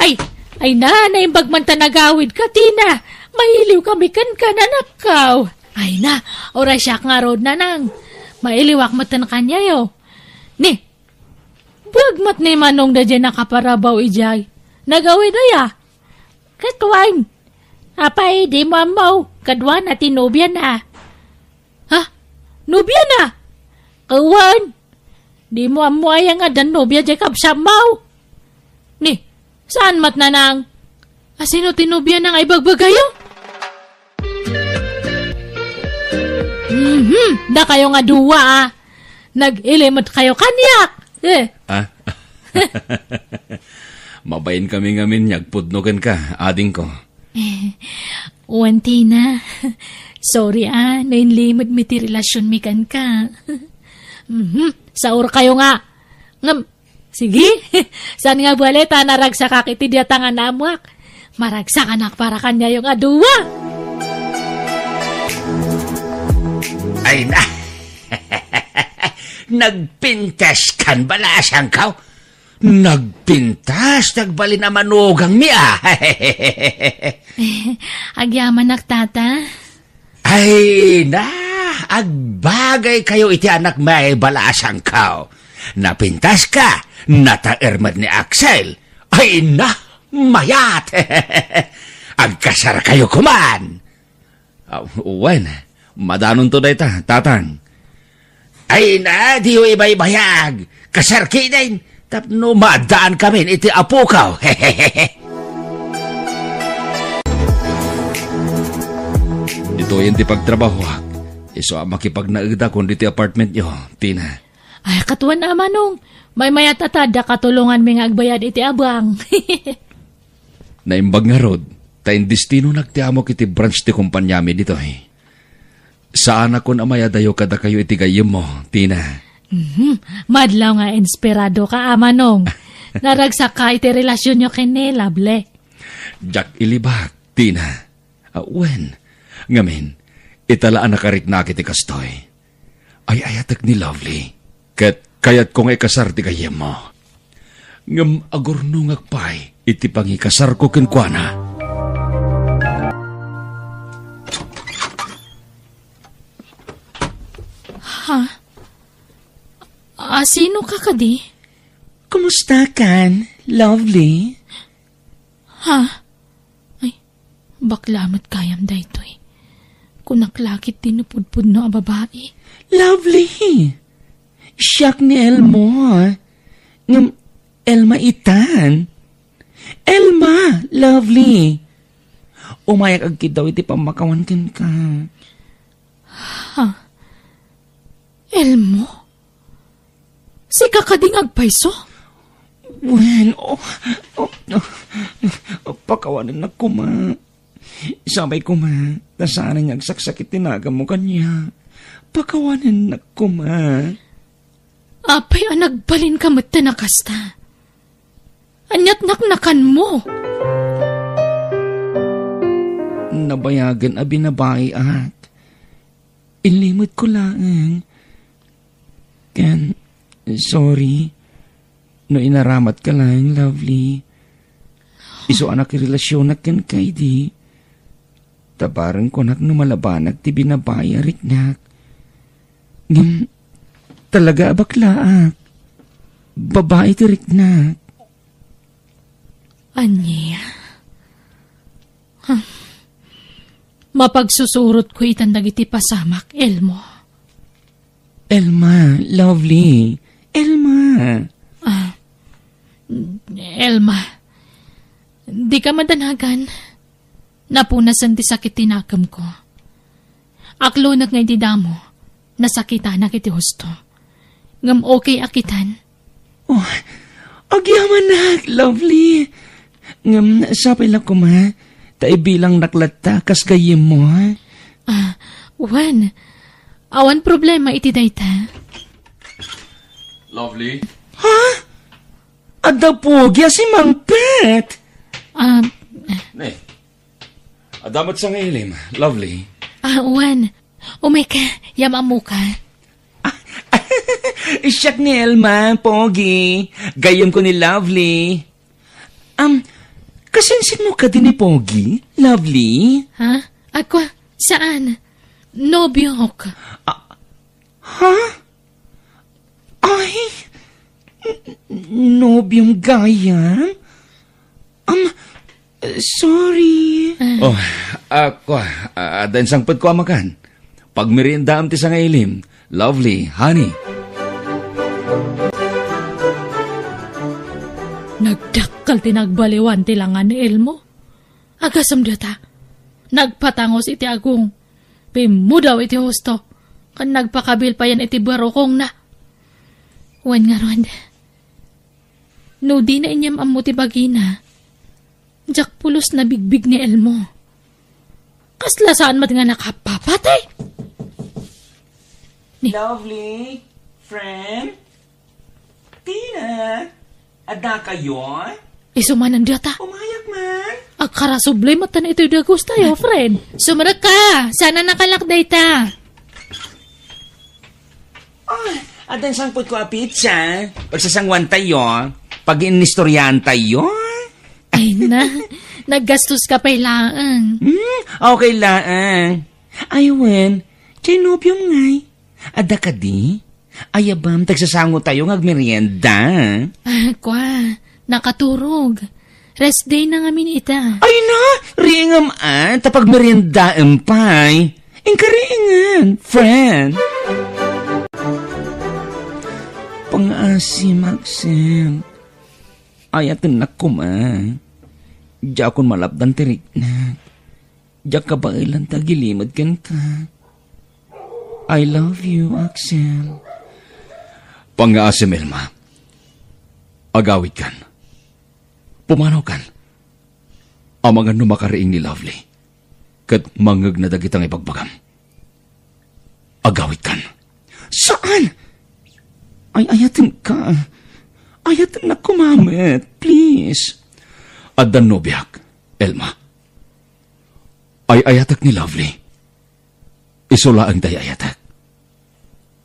Ay, ay na, naimbag man ta nagawidka, Tina. Mailiwkami kenka, nanakkaw. Ay na, uray siak ngarud, nanang. Mailiwak metten kaniayo. Ni, buag met ni Manong daydiay nakaparabaw idiay. Nagawid aya? Ket wen, apay, dimo ammo, kaduana ti nobiana. Ha? Nobiana? Wen, dimo ammo aya nga adda nobia diay kabsatmo? Ni, saan met, nanang? A, sino ti nobiana nga ibagbagayo? Mhm, dakayo nga dua, a. Nag-ili met kayo kaniak. Eh. Ah? Mabain kami ngamin nga agpudno kenka, adingko. Eh, wen, Tina. Sorry, a, no inlimedmi ti relasionmi kenka. Mhm, saurkayo nga. Ngem, sige. Saan nga bale ta naragsakak iti dayta nga naammoak. Maragsakanak para kaniayo nga dua. Ay na. Nagpintaskan, balaasangko. Nagpintas, nagbalin a manugangmi, a. Agyamanak, Tata. Ay na, agbagaykayo iti anakmi, balaasangko. Napintaska, nataer met ni Axel. Ay na, mayat! Agkasarkayo koman. Ah, wen, madanonto dayta, Tatang. Ay na, diyo ibaybayag. Kasar ketdin. Tapno maaddaankamin iti apoko. Ditoyen ti pagtrabahoak. Isu a makipagnaedakon ditoy apartmentyo, Tina. Ay, katuan a, Manong. Maymayat a ta adda katulonganmi nga agbayad iti abang. Naimbag ngarud, ta indestinonak ti amok iti branch ti kompaniami ditoy. Saanakon a mayadayo kadakayo iti gayyemmo, Tina. Mhm. Madlaw nga inspiradoka, a, Manong. Naragsakka iti relasionyo ken ni Lovely. Diak ilibak, Tina. A, wen, ngamin, ita la a nakariknak iti kastoy. Ay-ayatek ni Lovely, ket kayatko nga ikasar ti gayyemmo. Ngem agurnongak pay iti pangikasarko kenkuana. Ha? A, sino ka kadi? Kumusta kan, Lovely? Ha? Ay, bakla met gayam daytoy. Kunak la ket ti napudpudno a babai. Lovely! Siak ni Elmo. Ngem Elma itan. Elma, Lovely. Umayak agkiddaw iti pammakawan kenka. Ha? Elmo? Sika kadi nga agpayso? Wen, oh, oh, oh, pakawanennak koma. Sapay koma, ta saanen nga agsaksakit ti naganmo kaniak. Pakawanennak koma. Apay a nagbalinka metten a kasta? Ania't naknakanmo? Nabayagen a binabaiak. Inlimetko laeng. Ken, sorry no inaramatka laeng, Lovely. Isu a nakirelasionak kenka idi. Ta bareng kunak no malabanak ti binabai a riknak. Ngem, talaga a baklaak. Babai ti riknak. Ania? Huh. Mapagsusurotko itan dagiti pasamak, Elmo. Elma, Lovely. Elma. Ah, Elma. Dika madanagan. Napunasen ti sakit ti nakemko. Aklonek nga iti damo, nasakitanak iti husto. Ngem okay a kitan. Oh, agyamanak, Lovely. Ngem sapay la koma, ta ibilangnak latta kas gayyemmo. Ah, wen, awan problema iti dayta. Lovely? Ha? Adda Pogi a simangpet? Ah, Ne. Adda met sangailim, Lovely. Ah, wen. Umay ka, yam-ammoka. Siak ni Elma, Pogi. Gayyemko ni Lovely. Um, kasinsinmo kadi ni Pogi, Lovely? Ha? Ako, saan? Nobiok. Ah, ha? Ay, n-, nobiom gayam? Um, sorry. Oh, ah, kua, ah, adda insangpetko a makan. Pagmeriendaam ti sangailim. Lovely, honey. Nagdakkel ti nagbaliwan ti langa ni Elmo. Agasem dayta, nagpatangos iti agong, pimmudaw iti husto, ken nagpakabil payen iti barukongna. Wen ngarud, no dina inyam ammo ti bagina, diak pulos nabigbig ni Elmo. Kasla saan met nga nakapapatay? Ni- Lovely, friend, Tina, adda kayo? Isu manen dayta. Umayak man. Agkarasubli met iti dagus tayo, friend. Sumrek ka. Sana nakalak dayta. Oh, adda insangpetko a pizza. Pagsasanguan tayo. Pag-inistoryahan tayo. Ay na, naggastos ka pay laeng. Hmm, okay laeng. Ay, wen, diay nobiom ngay? Adda kadi? Ayabam, tagsasango tayo nga agmerienda. Ah, kua, nakaturog. Rest day na ngamin ita. Ay na, riingam, ah, ta pagmeriendaem pay. Inka riingen, friend. Pang-, Sim, Axel. Ayatennak koma. Diakon malapdan ti riknak. Diak kabaelan ti agilimud kenka. I love you, Axel. Pangngaasim, Elma. Agawidkan. Pumanawkan. Amangan no makariing ni Lovely ket mangngegna dagita nga ibagbagam. Agawidkan. Saan? Ay, ayatenka. Ayatennak koma met, please. Addan nobiak, Elma. Ay, ayatek ni Lovely. Isu laeng ti ay-ayatek.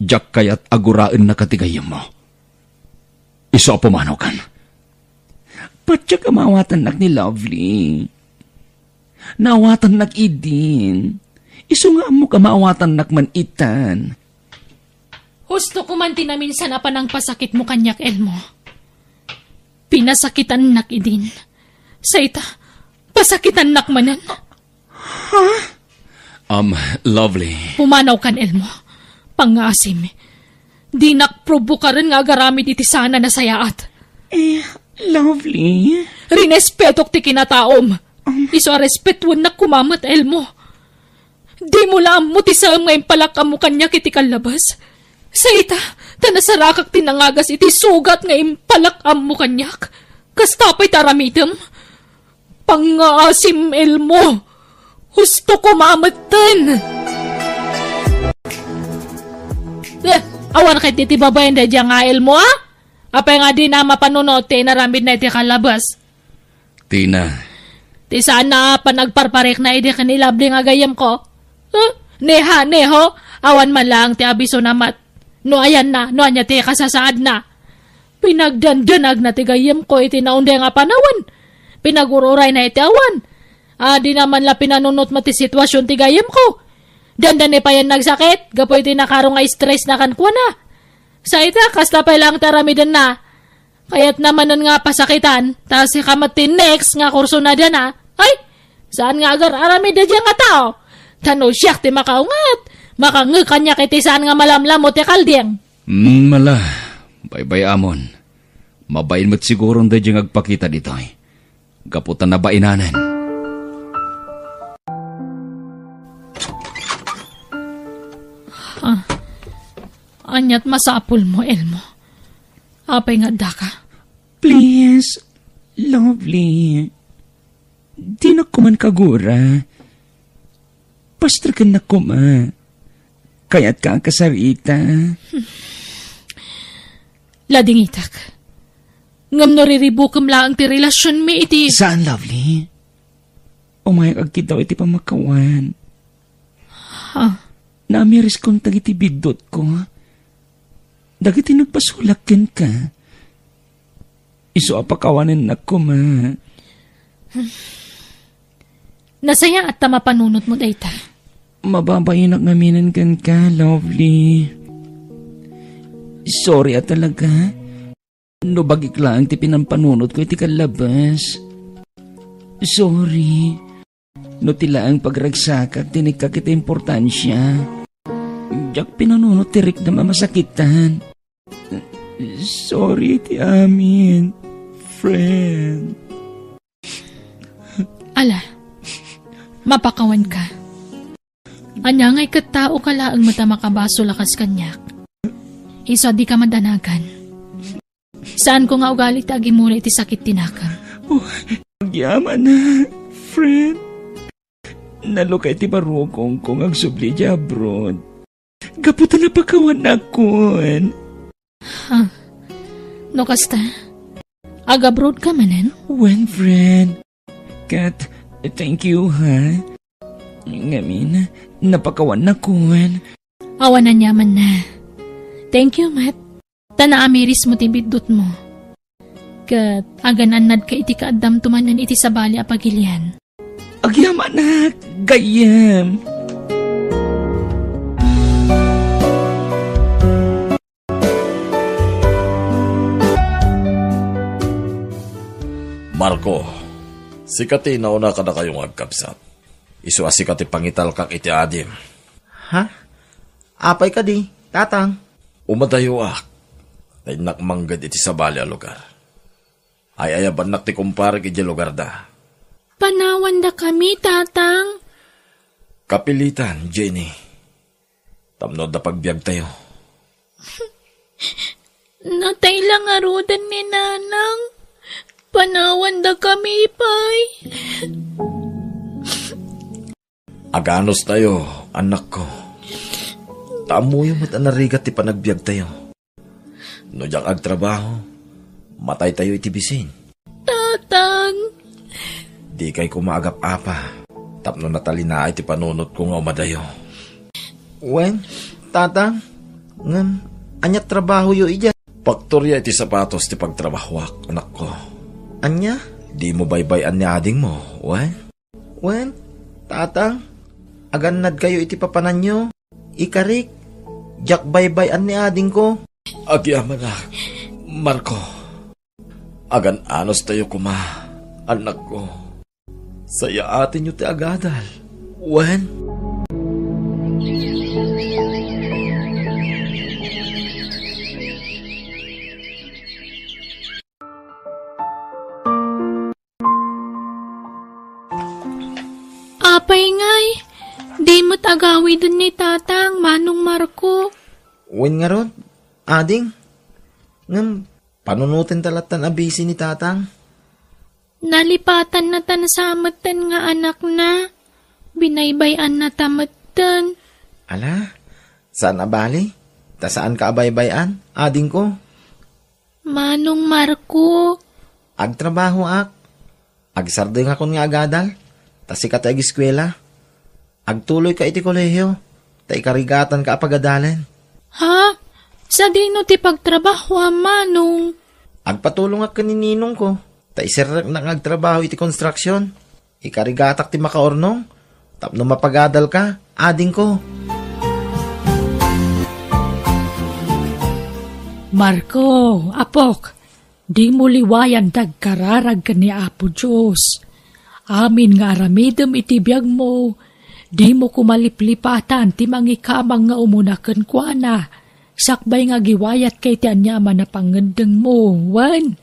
Diak kayat a guraennaka ti gayyemmo. Isu a pumanawkan. Patiek a maawatannak ni Lovely. Naawatannak idin. Isu nga ammok a maawatannak man itan. Husto ko man ti naminsan a panangpasakitmo kaniak, Elmo. Pinasakitannak idin. Sa ita, pasakitannak manen. Ha? Um, Lovely. Pumanawkan, Elmo. Pangngaasim. Dinak probokaren nga agaramid iti saan a nasayaat. Eh, Lovely? Rinespetok ti kinataom. Um. Isu a respetuennak koma met, Elmo. Dimo la ammo ti saem nga impalak-ammo kaniak iti kallabas. Sa ita, ta nasarakak ti nangagas iti sugat nga impalak-ammo kaniak. Kasta pay ti aramidem. Pangngaasim, Elmo. Husto koma metten. Eh, awan ket iti babaen daydiay nga Elmo, a? Apay nga dina mapanunot ti inaramidna iti kallabas? Tina. Ti saan a panagparparikna idi ken ni Lovely nga gayyemko? Eh, neha, neho, awan man laeng ti abisona met. No ayanna, no ania ti kasasaadna. Pinagdandanagna ti gayyemko iti naunday nga panawen. Pinag-ur-urayna iti awan. A, dina man la pinanunot met ti situasion ti gayyemko. Dandani payen nagsakit, gapu iti nakaro nga stressna kenkuana. Sa ita, kasta pay laeng ti aramidenna. Kayatna manen nga pasakitan, ta sika met ti next nga kursunadana. Ay, saan nga agar-aramid daydiay nga tao? Ta no siak ti makaunget, makangngeg kaniak iti saan nga malamlammo ti kalding. Hmm, mala, baybay-amon. Mabain met siguron daydiay nga agpakita ditoy. Gapu ta nabainanen. Ah, aniat masapulmo, Elmo? Apay nga addaka? Please, Lovely. Dinak koman kagura. Pastrekennak koma. Kayatka a kasarita. Ladingitak. Ngem no riribukem laeng ti relasionmi iti... Saan, Lovely? Umayak agkiddaw iti pamakawan. Ha? Naamiriskon dagiti biddutko. Dagiti nagpasulak kenka. Isu a pakawanennak koma. Nasayaat ta mapanunotmo dayta. Mababainak ngaminen kenka, Lovely. Sorry a talaga. No bagik laeng ti pinampanunotko iti kallabas. Sorry. No ti laeng pagragsakak ti inikka iti importansia. Diak pinanunot ti riknam a masakitan. Sorry iti amin, friend. Ala, mapakawanka. Ania ngay ket tao ka laeng met a makabasol a kas kaniak? Isu a dika madanagan. Saanko nga ugali ti agimula iti sakit ti nakam. Oh, agyamanak, friend. Nalukay ti barukongko nga agsubli idiay abroad. Gapu ta napakawannakon. Ha? No kasta, agabroad ka manen? Wen, friend. Ket, thank you, ha? Ngamin, napakawannakon. Awan aniamanna. Thank you, met. Ta naamirismo ti biddutmo. Ket agan-annadka iti kaaddamto manen iti sabali a pagilian. Agyamanak, gayyem. Marco, sika ti nauna kadakayo nga agkabsat. Isu a sika ti pangitalkak iti adim. Ha? Apay kadi, Tatang? Umadayoak. Ta innak mangged iti sabali a lugar. Ay-ayabannak ti kumparek idiay lugarda. Panawandakami, Tatang. Kapilitan, Jenny. Tapno adda pagbiagtayo. Natay la ngaruden ni Nanang. Panawandakami pay. Aganustayo, anakko. Ta ammoyo met a narigat ti panagbiagtayo. No diak agtrabaho, mataytayo iti bisin. Tatang! Dikay koma agap-apa, tapno natalinaay ti panunotko nga umadayo. Wen, Tatang, ngem ania trabahoyo idiay? Paktoria iti sapatos ti pagtrabahoak, anakko. Ania? Dimo baybay-an ni adingmo, wen? Wen, Tatang, agannadkayo iti papananyo. Ikarik, diak baybay-an ni adingko. Agyamanak, Marco. Agan-anustayo koma, anakko. Sayaatenyo ti agadal. Wen? Apay ngay, di met agawiden ni Tatang, Manong Marco? Wen ngarud, ading. Ngem, panunoten ta lattan a bisi ni Tatang. Nalipatannatan sa metten nga anakna. Binaybay-annata metten. Ala, saan a bali? Ta saanka a baybay-an, adingko. Manong Marco. Agtrabahoak. Agsardengakon nga agadal, ta sika ti ageskuela. Agtuloyka iti kolehio, ta ikarigatanka a pagadalen. Ha? Sadino ti pagtrabahoam, Manong? Agpatulongak ken ni ninongko, ta iserreknak nga agtrabaho iti konstruksion. Ikarigatak ti makaurnong, tapno mapagadalka, adingko. Marco, apok, dimo liwayan ti agkararag ken ni Apo Dios. Amin nga aramidem iti biagmo, dimo koma liplipatan ti mangikamang nga umuna kenkuana, sakbay nga agiwayatka iti aniaman a pangngeddengmo, wen?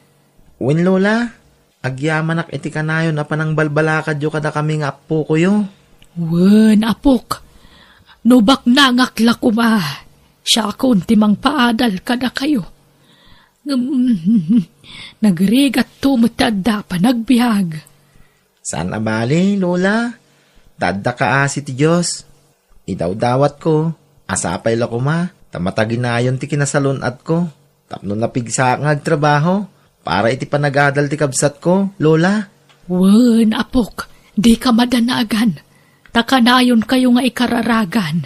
Wen, Lola. Agyamanak iti kanayon a panangbalbalakadyo kadakami nga appokoyo. Wen, apok, no baknangak la koma, siakon ti mangpaadal kadakayo. Ngem, nagrigatto met ti adda a panagbiag. Saan a bali, Lola. Ta adda kaasi ti Dios. Idawdawatko, a sapay la koma, ta mataginayon ti kinasalun-atko, tapno napigsaak nga agtrabaho para iti panagadal ti kabsatko, Lola. Wen, apok, dika madanagan, ta kanayonkayo nga ikararagan.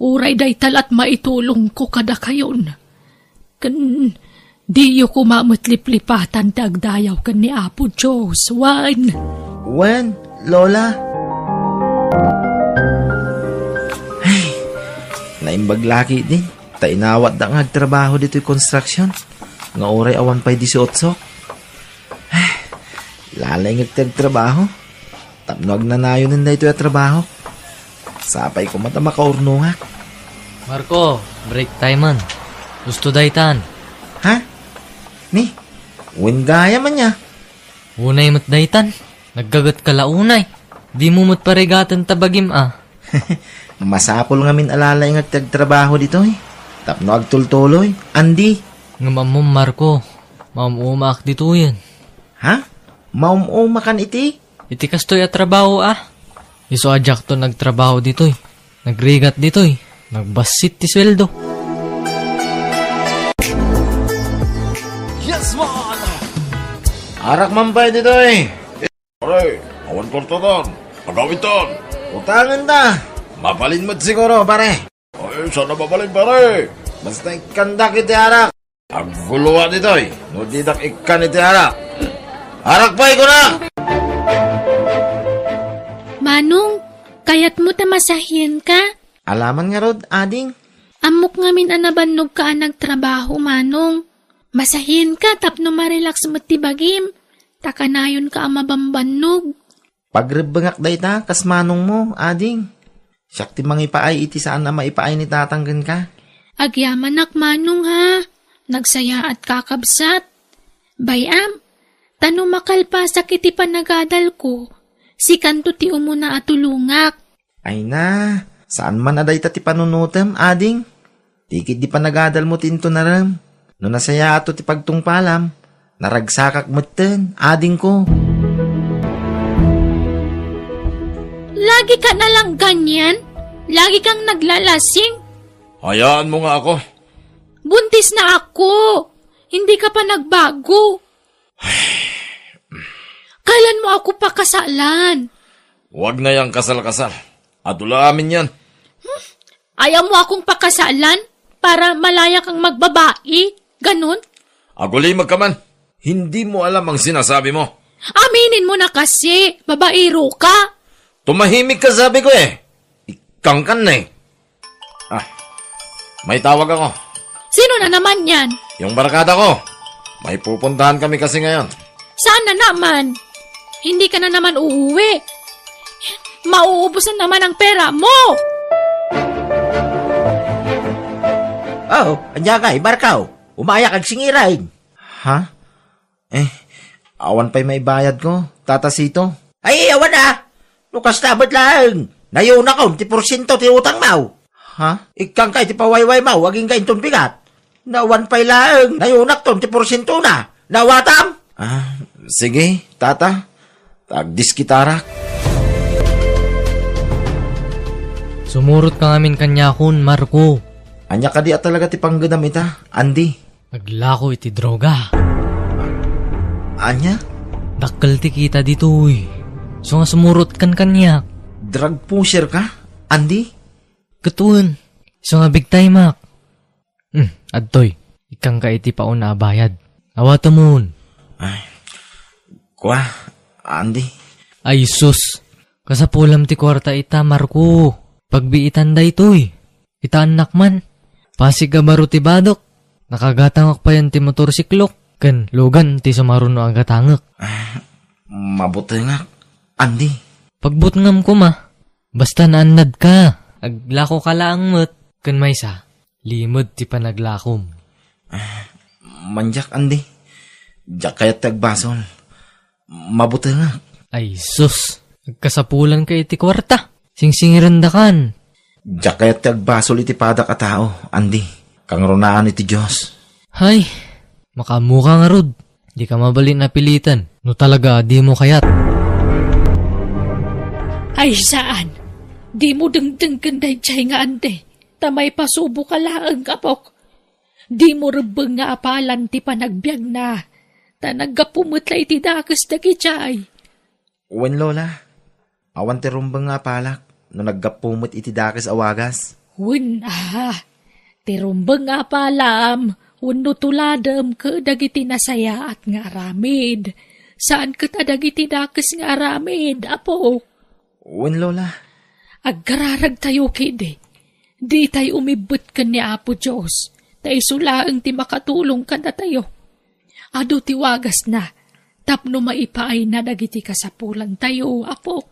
Uray dayta la't maitulongko kadakayon. Ken diyo koma met liplipatan ti agdayaw ken ni Apo Dios, wen? Wen, Lola. Ay, naimbag la ketdi, ta inawatda nga agtrabaho ditoy construction, nga uray awan pay disiotso. Ay, lalaingek ti agtrabaho. Tapno agnanayonen daytoy a trabaho. Sapay koma ta makaurnongak. Marco, break time-an. Husto daytan. Ha? Ni? Wen gayam ania? Unay met daytan. Naggagetka la unay. Dimo met parigaten ta bagim a. Masapul ngamin a lalaingek ti agtrabaho ditoy. Tapno agtultuloy. Andi? Ngem ammom, Marco, maum-umaak ditoyen. Ha? Maum-umakan iti? Iti kastoy a trabaho a. Isu a diakto nagtrabaho ditoy. Nagrigat ditoy. Nagbassit ti sueldo. Yes, man! Arak man pay ditoy. Pare, awan kwartadan. Agawitan. Utangen ta. Mabalin met siguro, pare. Ay, saan a mabalin, pare? Basta ikkandak iti arak. Agguloa ditoy, no didak ikkan iti arak. Arak pay, kuna! Manong, kayatmo ta masahienka? Alaman ngarud, ading. Ammok ngamin a nabannogka a nagtrabaho, Manong. Masahienka tapno marelax met ti bagim, ta kanayonka a mabambannog. Pagrebbengak dayta kas manongmo, ading. Siak ti mangipaay iti saan a maipaay ni tatang kenka. Agyamanak, Manong, ha? Nagsayaat, kakabsat. Bay-am, ta no makalpasak iti panagadalko, sikanto ti umuna a tulongak. Ay na, saan man a dayta ti panunotem, ading? Ti ketdi panagadalmo ti intunarem. No nasayaatto ti pagtungpalam, naragsakak metten, adingko. Lagi ka na lang ganyan? Lagi kang naglalasing? Hayaanmo nga ako. Buntis na ako. Hindi ka pa nagbago. Kailan mo ako pakasalan? Huwag na yang kasal-kasal. Adu la amin yan. Ayaw mo akong pakasalan para malaya kang magbabae? Ganun? Agulimag ka man. Hindi mo alam ang sinasabi mo. Aminin mo na kasi, babaero ka. Tumahimik ka, sabi ko eh. Ikangkan na eh. Ah, may tawag ako. Sino na naman yan? Yung barkada ko. May pupuntahan kami kasi ngayon. Saan na naman? Hindi ka na naman uuwi. Mauubos na naman ang pera mo! Oh, anya ka, Marco? Umayak agsingiran. Ha? Eh, awan pa'y maibayad ko, Tata Sito. Ay, awan a. No kasta met laeng, nayunakon ti porsiento ti utang mo. Ha? Ikkan ka iti pawayway mo, agingga inton bigat. Nawan pay laeng, nayunakton ti porsiento na. Nawatam? Ah, sige, Tata. Agdiskitarak. Sumurot ka ngamin kaniakon, Marco. Anya kadi a talaga ti panggedam ita, Andy? Naglako iti droga. Anya? Dakkel ti kita ditoy. So nga sumurot kan kaniak. Drug pusher ka, Andy? Ket wen. So nga big time ak. Hmm, adtoy. Ikkan ka iti pauna a bayad. Awatemon. Ay. Kua, Andy. Ay, sus. Kasapulam ti kuarta ita, Marco. Pagbiitan daytoy. Ita annak man. Pasig a baro ti badok. Nakagatangak payen ti motorsiklok. Ken lugan ti sumaruno a gatangek. Ah, mabutengak, Andy. Pagbutngam koma. Basta naannad ka. Aglako ka laeng met. Ken maysa, limed ti panaglakom. Ah, manjak, Andy. Diak kayat ti agbasol. Mabutengak. Ay, sus. Agkasapulan ka iti kuarta. Singsingirendakan. Diak kayat ti agbasol iti padak a tao, Andy. Kangrunaan iti Dios. Hay, makaammoka ngarud. Di ka mabalin a pilitan no talaga a dimo kayat. Ay, saan. Dimo dengdenggen daydiay nga Andy. Ta maipasubo ka laeng, apok. Dimo rebbeng nga apalan ti panagbiagna. Ta naggapu met la iti dakes dagidiay. Wen, Lola. Awan ti rumbeng nga apalak no naggapu met iti dakes a wagas. Wen, a, ti rumbeng nga apalam wenno tuladem ket dagiti nasayaat nga aramid, saan ket a dagiti dakes nga aramid, Apo. Wen, Lola. Agkararagtayo ketdi. Ditay umibbet ken ni Apo Dios, ta isu laeng ti makatulong kadatayo. Adu ti wagasna tapno maipaayna dagiti kasapulantayo, Apok.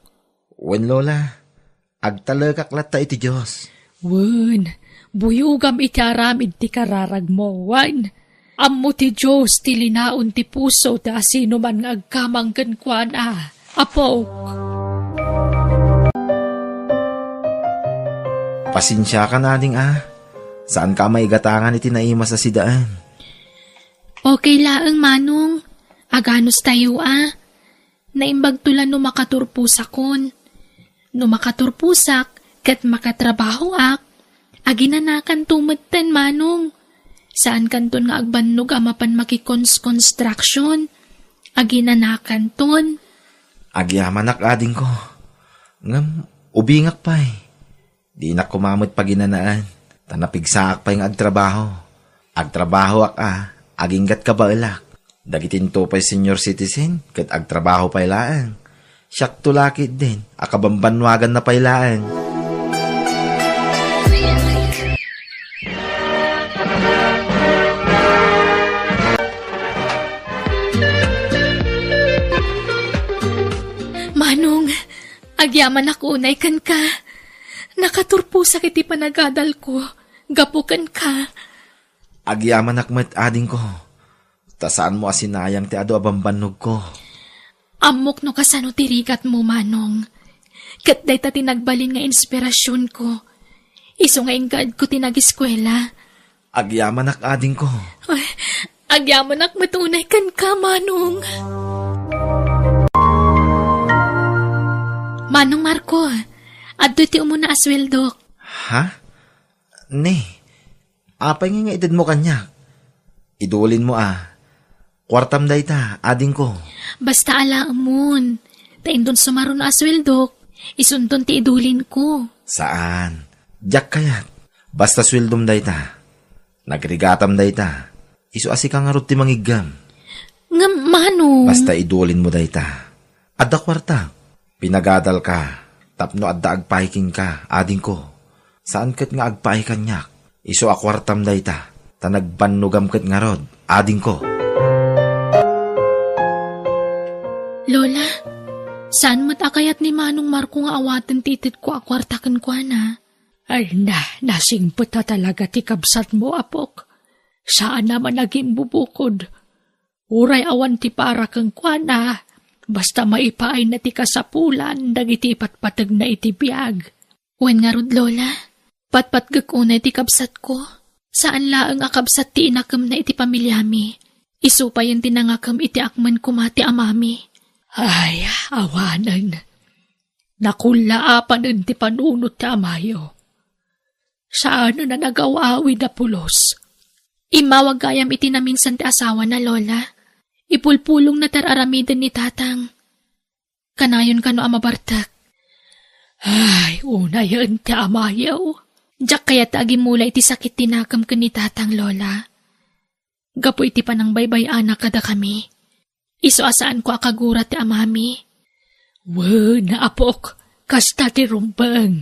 Wen, Lola, agtalekak latta iti Dios. Wen, buyogam iti aramid ti kararagmo, wen. Ammo ti Dios ti linaon ti puso ti asinoman nga agkamang kenkuana, Apok. Pasensiakan, ading, a. Saanka a maigatangan iti naimas a sidaen. Okay laeng, Manong. Aganos tayo, a. Naimbagto la no makaturposakon. No makaturposak ket makatrabahoak, aginanakanto metten, Manong. Saankanton nga agbannog a mapan makikons-construction. Aginanakanton. Agyamanak, adingko. Ngem, ubingak pay. Dinak koma met paginanaen, ta napigsaak pay nga agtrabaho. Agtrabahoak a, aginggat kabaelak. Dagitinto pay senior citizen, ket agtrabaho pay laeng. Siakto la ketdin, a kabambannuaganna pay laeng. Manong, agyamanak unay kenka. Nakaturposak iti panagadalko gapu kenka. Agyamanak met, adingko, ta saanmo a sinayang ti adu a bambannogko. Ammok no kasano ti rigatmo, Manong. Ket dayta ti nagbalin nga inspirasionko. Isu nga inkaedko ti nagiskuela. Agyamanak, adingko. Ay, agyamanak met unay kenka, Manong. Manong Marco, adtoy ti umuna a sueldok. Ha? Ne, apay ngay nga itedmo kaniak? Idulinmo a. Kuartam dayta, adingko. Basta alaemon, ta inton sumaruno a sueldok, isunton ti idulinko. Saan. Diak kayat. Basta sueldom dayta. Nagrigatam dayta. Isu a sika ngarud ti mangiggem. Ngem, Manong. Basta idulinmo dayta. Adda kuarta. Pinagadalka tapno adda agpaay kenka, adingko. Saan ket nga agpaay kaniak. Isu a kuartam dayta, ta nagbannogam ket ngarud, adingko. Lola, saan met a kayat ni Manong Marco nga awaten ti itedko a kuarta kenkuana? Ay na, nasingpet a talaga ti kabsatmo, apok. Saan a managimbubukod. Uray awan ti para kenkuana, basta maipaayna ti kasapulan dagiti ipatpategna iti biag. Wen ngarud, Lola, patpatgek unay ti kabsatko. Saan laeng a kabsat ti inakemna iti pamiliami. Isu payen ti nangakem iti akmen koma ti amami. Ay, awanen. Nakullaapanen ti panunot ti amayo. Saanen a nagaw-awid a pulos. Immawag gayam iti naminsan ti asawana, Lola. Ipulpulongna ti ar-aramiden ni Tatang. Kanayon kano a mabartek. Ay, unayen ti amayo. Diak kayat a agimula iti sakit ti nakem ken ni Tatang, Lola. Gapu iti panangbaybay-anak kadakami. Isu a saanko a kagura ti amami. Wen, apok, kasta ti rumbeng.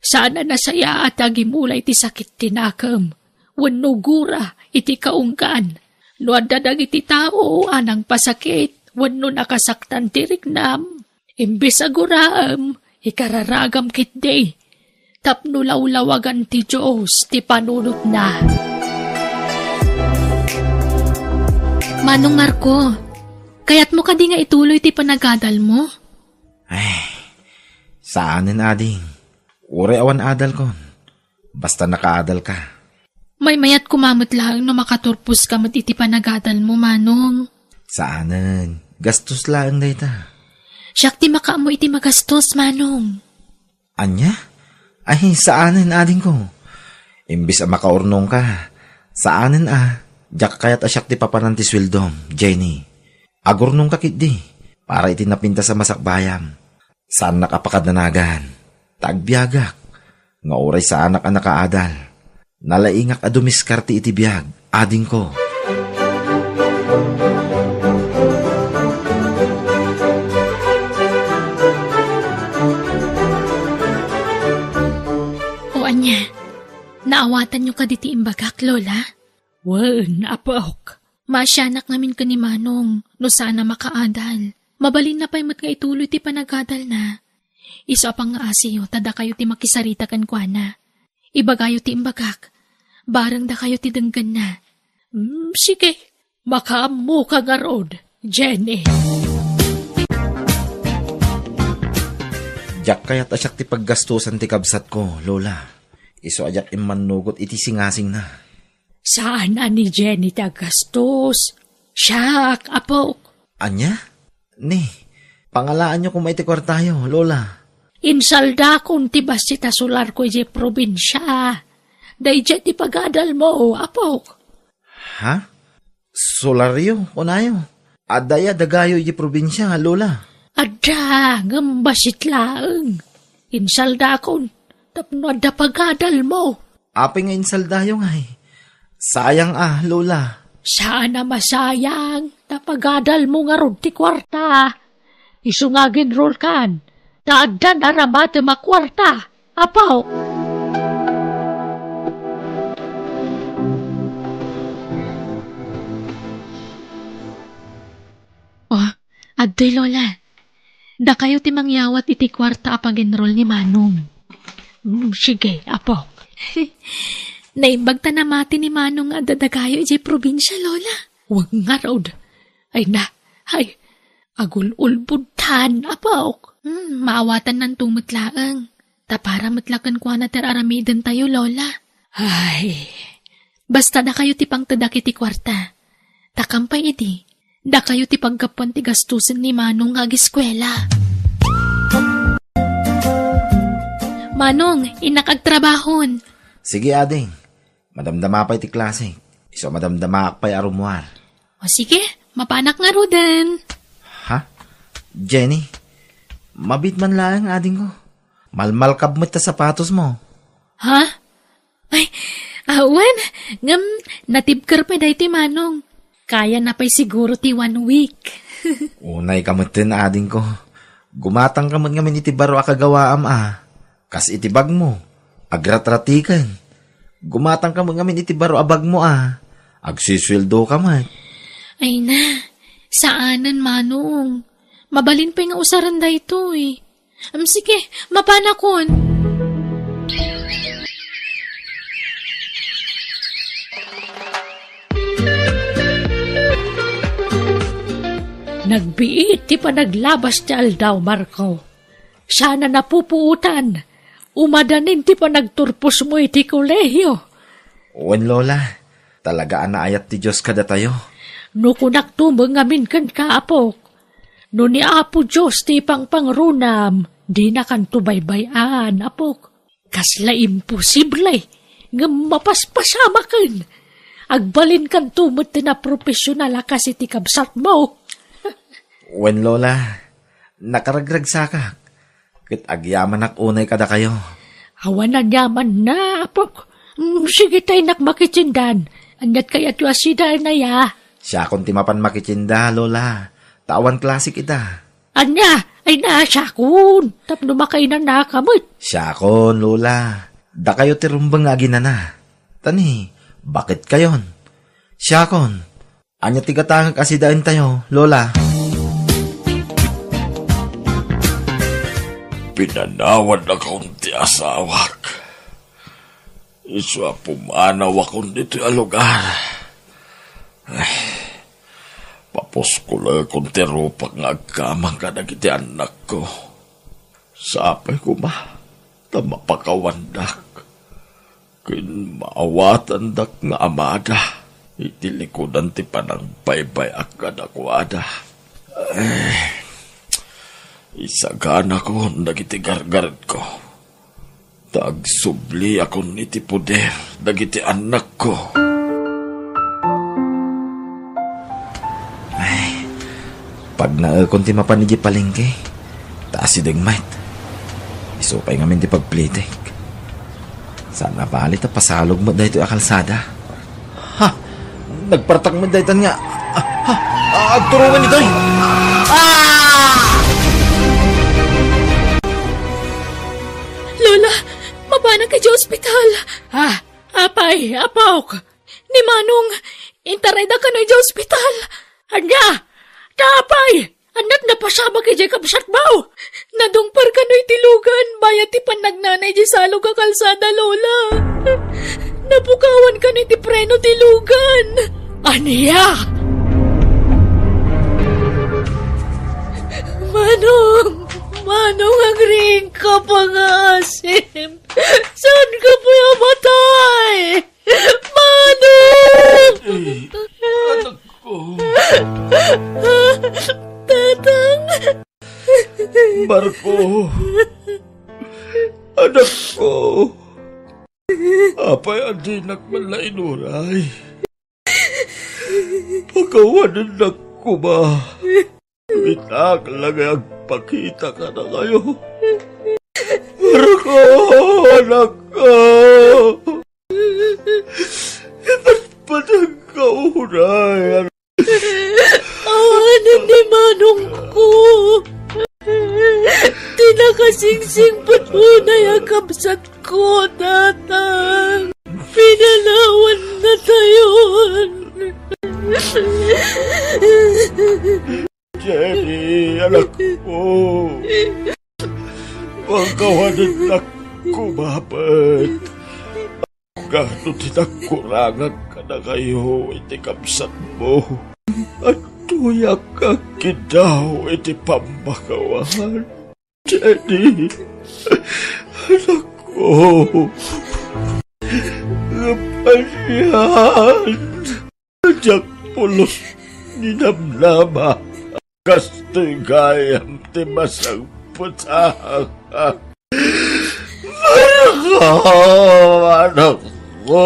Saan a nasayaat a agimula iti sakit ti nakem, wenno gura iti kaunggan. No adda dagiti tao a nangpasakit wenno nakasaktan ti riknam, imbes a guraem, ikararagam ketdi tapno lawlawagan ti Dios ti panunotna. Manong Marco, kayatmo kadi nga ituloy ti panagadalmo? Ay, saanen, ading. Uray awan adalkon. Basta nakaadalka. Maymayat koma met laeng no makaturposka met iti panagadalmo, Manong. Saanen. Gastos laeng dayta. Siak ti makaammo iti magastos, Manong. Ania? Ay, saanen, adingko. Imbes a makaurnongka, saanen a, diak kayat a siak ti papanan ti sueldom, Jenny. Agurnongka ketdi, para iti napintas a masakbayam. Saannak a pakadanagan, ta agbiagak, nga uray saanak a nakaadal. Nalaingak a dumiskarti iti biag, adingko. O ania, naawatanyo kadi ti imbagak, Lola? Wen, apok. Maasianak ngamin ken ni Manong no saan a makaadal. Mabalinna pay met nga ituloy ti panagadalna. Isu a pangngaasiyo ta dakayo ti makisarita kenkuana. Ibagayo ti imbagak. Bareng dakayo ti denggenna. Mm, sige. Makaammoka ngarud, Jenny. Diak kayat a siak ti paggastosan ti kabsatko, Lola. Isu a diak immannugot iti singasingna. Saan a ni Jenny ti aggastos. Siak, apok. Ania? Ni, pangalaanyo koma iti kuartayo, Lola. Insaldakon ti bassit a solarko idiay probinsia. Daydiay ti pagadalmo, apok. Ha? Solaryo, kunayo? Adda aya dagayo idiay probinsia, Lola? Adda, ngem bassit laeng. Insaldakon, tapno adda pagadalmo. Apay nga insaldayo ngay? Sayang a, Lola. Saan a masayang, ta pagadalmo ngarud ti kuarta. Isu nga agenrolkan, ta addan aramatem a kuarta, apo. Oh, adtoy, Lola. Dakayo ti mangyawat iti kuarta a pag-enroll ni Manong. Mm, sige, apo. Naimbag ta namati ni Manong nga adda dagayo idiay probinsia, Lola. Wen ngarud. Ay na, ay, agul-ulbodtan, apok. Hmm, maawatannanto met laeng. Ta para met la kenkuana ti ar-aramidentayo, Lola. Ay, basta dakayo ti pangtedak iti kuarta. Ta kampay idi, dakayo ti paggapuan ti gastusen ni Manong nga agiskuela. Manong, innak agtrabahon. Sige, ading. Madamdama pay ti klase. Isu a madamdamaak pay a rummuar. O sige, mapanak ngaruden. Ha? Jenny, mabiit man laeng, adingko. Malmalkab met ta sapatosmo. Ha? Ay, awan. Ngem, natibker pay daytoy, Manong. Kayana pay siguro ti one week. Unayka metten, adingko. Gumatangka met ngamin iti baro a kagawaam a. Kas iti bagmo, agratratiken. Gumatangka met ngamin iti baro a bagmo a. Agsisueldoka met. Ay na, saanen, Manong. Mabalin pay nga usaren daytoy. Am, sige, mapanakon. Nagbiit ti panaglabas ti aldaw, Marco. Saan a napupuotan, umadanin ti panagturposmo iti kolehio. Wen, Lola, talaga a naayat ti Dios kadatayo. No kunakto met ngamin kenka, apok, no ni Apo Dios ti ipangpangrunam, dinakanto baybay-an, apok. Kasla imposible, ngem mapaspasamaken. Agbalinkanto met ti naprofesional a kas iti kabsatmo. Wen, Lola, nakaragragsakak, ket agyamanak unay kadakayo. Awan aniamanna, apok. Mm, sige ta innak makitiendan. Aniat kayatyo a sidaen aya? Siakon ti mapan makitienda, Lola. Ta awan klasik ita. Ania? Ay na, siakon. Tapno makainanaka met. Siakon, Lola. Dakayo ti rumbeng nga aginana. Ta ni, baketkayon. Siakon. Ania ti gatangek a sidaentayo, Lola? Pinanawannakon ti asawak. Isu a pumanawakon ditoy a lugar. Ay, papuskolekon ti rupak nga agkamang kadagiti annakko. Sapay koma ta mapakawandak ken maawatandak nga amada iti likudan ti panangbaybay-ak kadakuada. Eh, isaganakon dagiti gargaretko, ta agsubliakon iti poder dagiti annakko. Ay, pagnaekon ti mapan idiay palengke, ta asideg met. Isu pay ngamin ti pagplitek. Saan a bali ta pasalog met daytoy a kalsada. Ha! Nagpartak met daytan nga. Ah, ha! Ah, agturongen itoy! Ah! Lola, mapanak idiay ospital. Ah, apay, apok. Ni Manong, intarayda kano idiay ospital. Ania? Ta apay, annak napasamak idiay kabsatmo? Nadungper kano iti lugan, bayat ti pannagnana idiay salog a kalsada, Lola. Napukawan kano iti preno ti lugan. Ania? Manong, Manong, agriingka, pangaasim. Saanka pay a matay? Manong! Ay, anakko. Tatang! Marco! Anakko! Apay a dinak man la inuray? Pakawanennak koma. Itaak la nga agpakita kadakayo. Marco, anakko! Ipatpategka unay. Awanen ni manongko. Ti nakasingsingpet unay a kabsatko, Tatang. Pinanawan natayon. Jenny, anakko. Pakawanennak koma pay. Kaano ti nagkurangak kadakayo iti kabsatmo? Adtoyak nga agkiddaw iti pammakawan. Jenny, anakko, ngem anian? Diak pulos ninamnama. Kastoy gayam ti masangpetak. Marco, anakko. Dua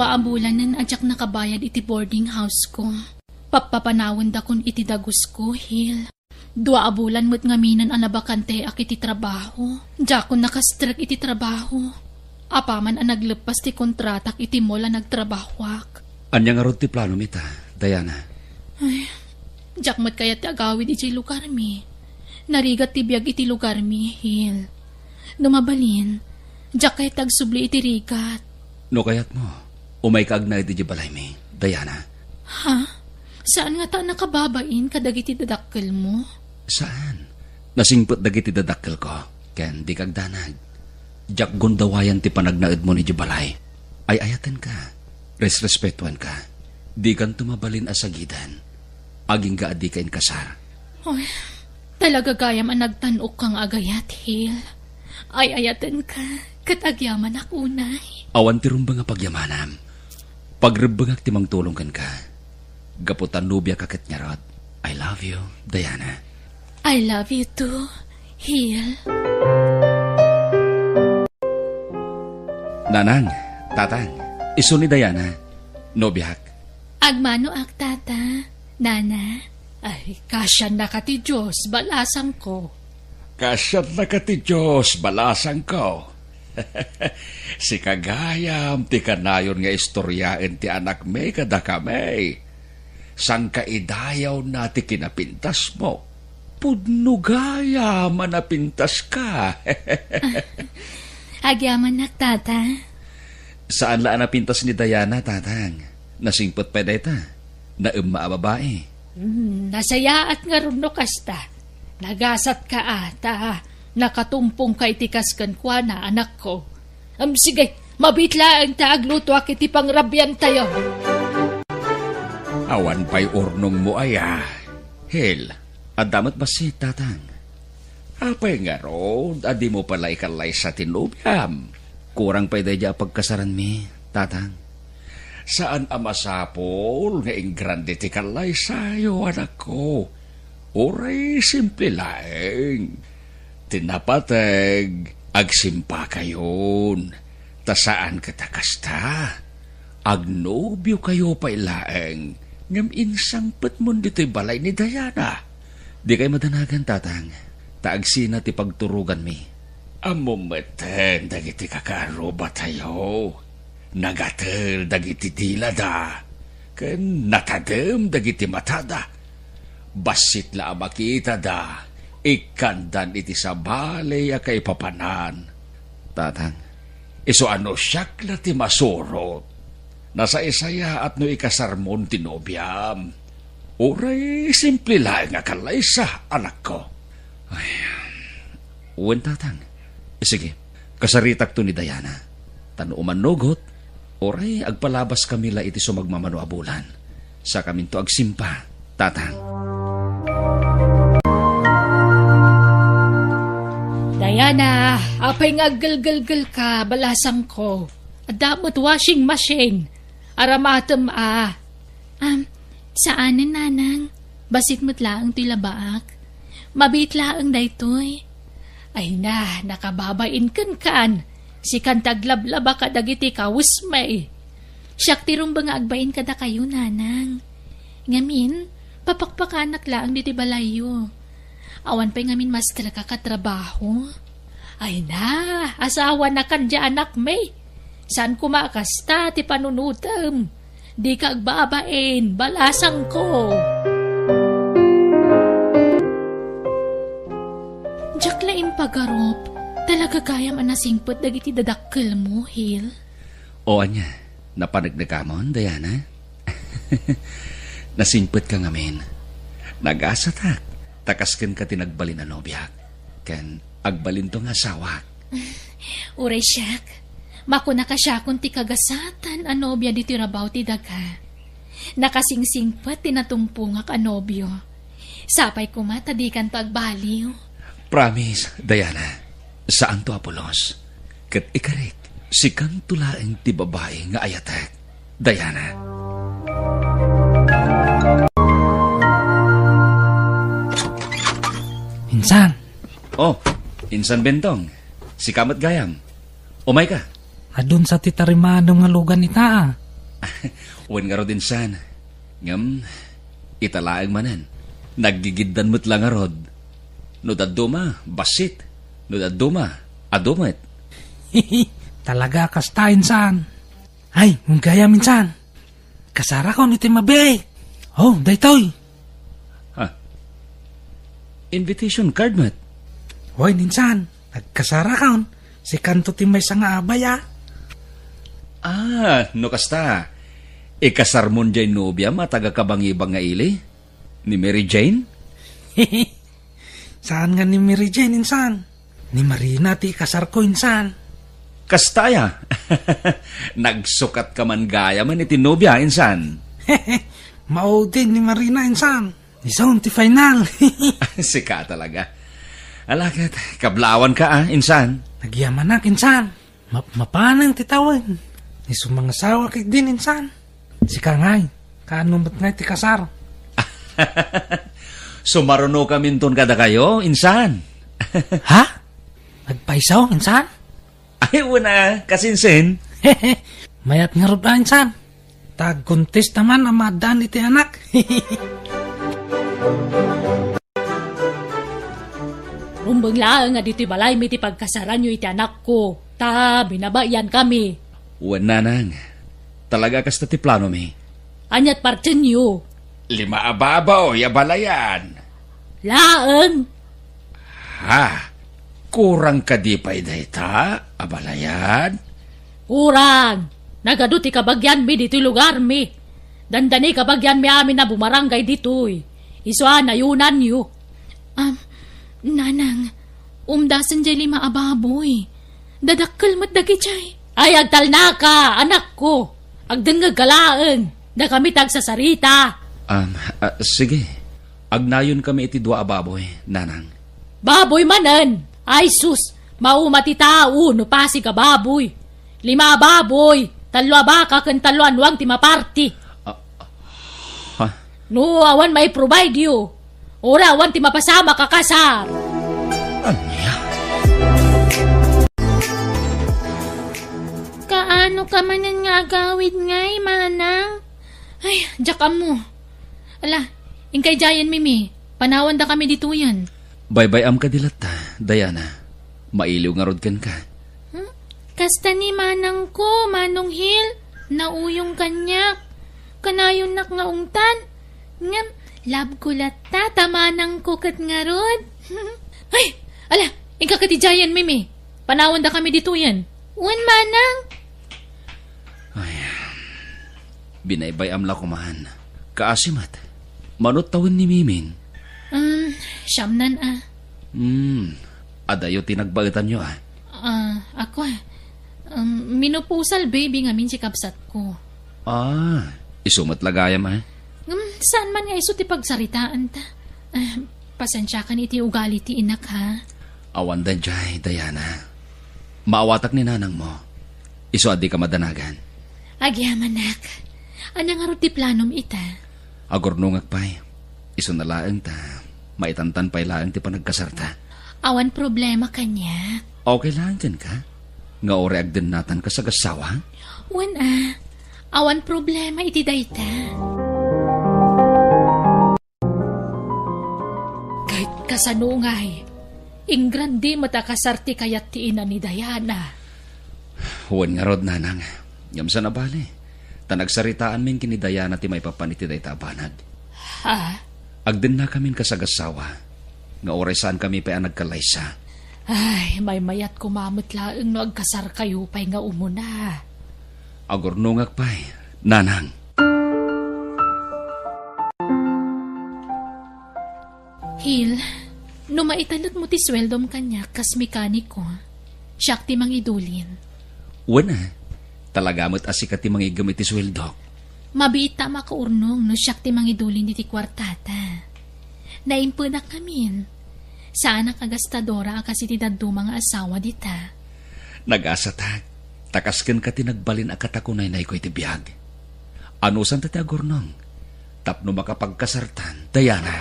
a bulanen a diak nakabayad iti boarding house ko. Pappapanawendakon iti dagusko, Hil. Dua a bulan met ngaminen a nabakanteak iti trabaho. Diakon nakastrek iti trabaho. Apaman a nagleppas ti kontratak iti mall a nagtrabahoak. Ania ngarud ti planom ita, Diana? Ay, diak met kayat ti agawid idiay lugarmi. Narigat ti biag iti lugarmi, Hil. No mabalin, diak kayat ti agsubli iti rigat. No kayatmo, umayka agnaed idiay balaymi, Diana. Ha? Saan ngata a nakababain kadagiti dadakkelmo? Saan? Nasingpet dagiti dadakkelko, ken dika agdanag. Diak gundawayan ti panagnaedmo idiay balay. Ay-ayatenka. Resrespetuenka. Dikanto mabalin a sagiden. Agingga a dika inkasar. Oy, talaga gayam a nagtan-okka nga agayat, Hil. Ay-ayatenka, ket agyamanak unay. Awan ti rumbeng a pagyamanam. Pagrebbengak ti mangtulong kenka. Gapu ta nobiaka ket ngarud. I love you, Diana. I love you too, Hil. Nanang, tatang, isu ni Diana, nobiak. Agmanoak, tata, nana. Ay, kaasiannaka ti Dios, balasangko. Kaasiannaka ti Dios, balasangko. Sika gayam ti kanayon nga istoriaen ti anakmi kadakami. Sangkaidayawna ti kinapintasmo. Pudno gayam a napintaska. Agyamanak, tata. Saan la a napintas ni Diana, tatang. Nasingpet pay dayta. Naemma a babai. Hmm, nasayaat ngarud no kasta. Nagasatka a, ta nakatumpongka iti kas kenkuana, anakko. Am, sige, mabiit laeng ta aglutoak iti pangrabiantayo. Awan pay urnongmo aya, Hil? Adda met bassit, tatang. Apay ngarud a dimo pay la ikallaysa ti nobiam? Kurang pay daydiay a pagkasaranmi, tatang. Saan a masapul nga ingrande ti kallaysayo, anakko. Uray simple laeng. Ti napateg, agsimpakayon. Ta saan ket a kasta. Agnobiokayo pay laeng, ngem insangpetmon ditoy balay ni Diana. Dikay madanagan, tatang, ta agsina ti pagturoganmi. Ammom metten dagiti kakaarrubatayo. Nagatel dagiti dilada, ken natadem dagiti matada. Bassit la a makitada, ikkandan iti sabali a kaipapanan. Tatang, isu a no siak la ti masurot, nasaysayaat no ikasarmon ti nobiam. Uray simple laeng a kallaysa, anakko. Ay, wen, tatang. Sige, kasaritakto ni Diana. Ta no umannugot, uray agpalabaskami la iti sumagmamano a bulan. Sakaminto agsimpa, tatang. Diana, apay nga aggelgelgelka, balasangko? Adda met washing machine. Aramatem a. Am, saanen, nanang. Bassit met laeng ti labaak. Mabiit laeng daytoy. Ay na, nakababain kenkan. Sikan ti aglablaba kadagiti kawesmi. Siak ti rumbeng nga agbain kadakayo, nanang. Ngamin, papakpakanak laeng ditoy balayyo. Awan pay ngamin mastrek a katrabaho. Ay na, asawana kan di anakmi. Saan koma a kasta ti panunotem. Dika agbabain, balasangko. Diak la impagarup. Talaga gayam a nasingpet dagiti dadakkelmo, Hil? O ania, napaneknekamon, Diana? Nasingpetka ngamin. Nagasatak, ta kas kenka ti nagbalin a nobiak, ken agbalinto nga asawak. Uray siak, makunaka siakon ti kagasatan a nobia ditoy rabaw ti daga. Nakasingsingpet ti natumpongak a nobio. Sapay koma ta dikanto agbaliw. Promise, Diana, saanto a pulos. Ket ikarik, sikanto laeng ti babai nga ayatek, Diana. Insan. Oh, insan Bentong. Sika met gayam. Umayka. Adun sa ti tarimaanam nga lugan ita, a. Wen ngarud insan. Ngem, ita laeng manen. Naggigiddan met la ngarud. No dadduma, bassit. No dadduma, adu met. Talaga kasta, insan. Ay, wen gayam, insan. Kasarakon iti mabiit. Oh, daytoy. Ha? Invitation card met? Wen, insan. Nagkasarakon. Sikanto ti maysa nga abay, a. Ah, no kasta, ikasarmon diay nobiam a taga-Kabangibang nga ili? Ni Mary Jane? Saan nga ni Mary Jane, insan? Ni Marina ti ikasarko, insan. Kasta aya? Nagsukatka man gayamen iti nobia, insan. Maudin ni Marina, insan. Isun ti final. Sika talaga. Ala ket, kablawanka, a, insan. Nagyamanak, insan. Map-, mapanen ti tawen. Isu mangasawa ketdin, insan. Sika ngay, kaano met ngay ti kasar? Sumarunokaminton kadakayo, insan. Ha? Nagpayso, insan? Ay, wen a, kasinsin. Mayat ngarud a, insan. Ta agkontesta man a maaddaan iti anak. Rumbeng laeng a ditoy balaymi ti pagkasaranyo iti anakko, ta binabayankami. Wen, nanang, talaga kasta ti planomi. Aniat partienyo? Lima a baboy a balayan. Laeng? Ha? Kurang kadi pay dayta a balayan? Kurang! Nagadu ti kabagianmi ditoy lugarmi. Dandani kabagianmi amin a bumaranggay ditoy. Isu a nayunanyo. Am, nanang, umdasen jay lima a baboy. Dadakkel met dagijay. Ay, agtalnaka, anakko. Agdengngegka laeng. Dakami ti agsasarita. Am, ah, sige. Agnayonkami iti dua a baboy, nanang. Baboy manen! Ay sus! Mauma ti tao no pasig a baboy. Lima a baboy, tallo a baka ken tallo a nuang ti maparti. Ah, ha? No awan maiprovide-yo, uray awan ti mapasamak a kasar. Ania? Kaano ka manen nga agawid ngay, manang? Ay, diak ammo. Ala, inkay diayen, Mimi. Panawandakami ditoyen. Baybay-am kadi latta, Diana. Mailiw ngarud kenka. Hmm? Kasta ni manangko, Manong Hil. Nauyong kaniak. Kanayonnak nga ungtan. Ngem, love ko latta, ta manangko ket ngarud. Ay! Ala, inka ket idiayen, Mimi. Panawandakami ditoyen. Wen, manang. Ay, binaybay-am la koman. Kaasi met. Mano't tawen ni Mimin? Um, siamnan a. Hmm, adayo ti nagbaetanyo a? Ah, ako a. Um, menopausal baby ngamin ti kabsatko. Ah, isu met la gayam a? Um, saan man nga isu ti pagsaritaanta. Ah, pasensiakan iti ugali ti inak, ha? Awan daydiay, Diana. Maawatak ni nanangmo. Isu a dika madanagan. Agyamanak. Ania ngarud ti planom ita? Agurnongak pay. Isuna laeng ta maitantan pay laeng ti panagkasarta. Awan problema kaniak. Okay laeng kenka nga uray agdennatanka sagassawa? Wen a, awan problema iti dayta. Ket kasano ngay, ingrandi met a kasar ti kayat ti ina ni Diana? Wen ngarud, nanang, ngem saan a bale, ta nagsaritaanmin ken ni Diana ti maipapan iti dayta a banag. Ha? Agdennakamin kasagassawa, nga uray saankami pay a nagkallaysa. Ay, maymayat koma met laeng no agkasarkayo pay nga umuna. Agurnongak pay, nanang. Hil, no maitalekmo ti sueldom kaniak kas mekaniko, siak ti mangidulin. Wen, a. Talaga met a sika ti mangiggem iti sueldok. Mabiit ta a makaurnong no siak ti mangidulin iti kuartata. Naimpenak ngamin. Saanak a gastadora a kas iti dadduma nga asawa dita. Nagasatak, ta kas kenka ti nagbalin a katakunaynayko iti biag. Anusanta ti agurnong tapno makapagkasartan, Diana.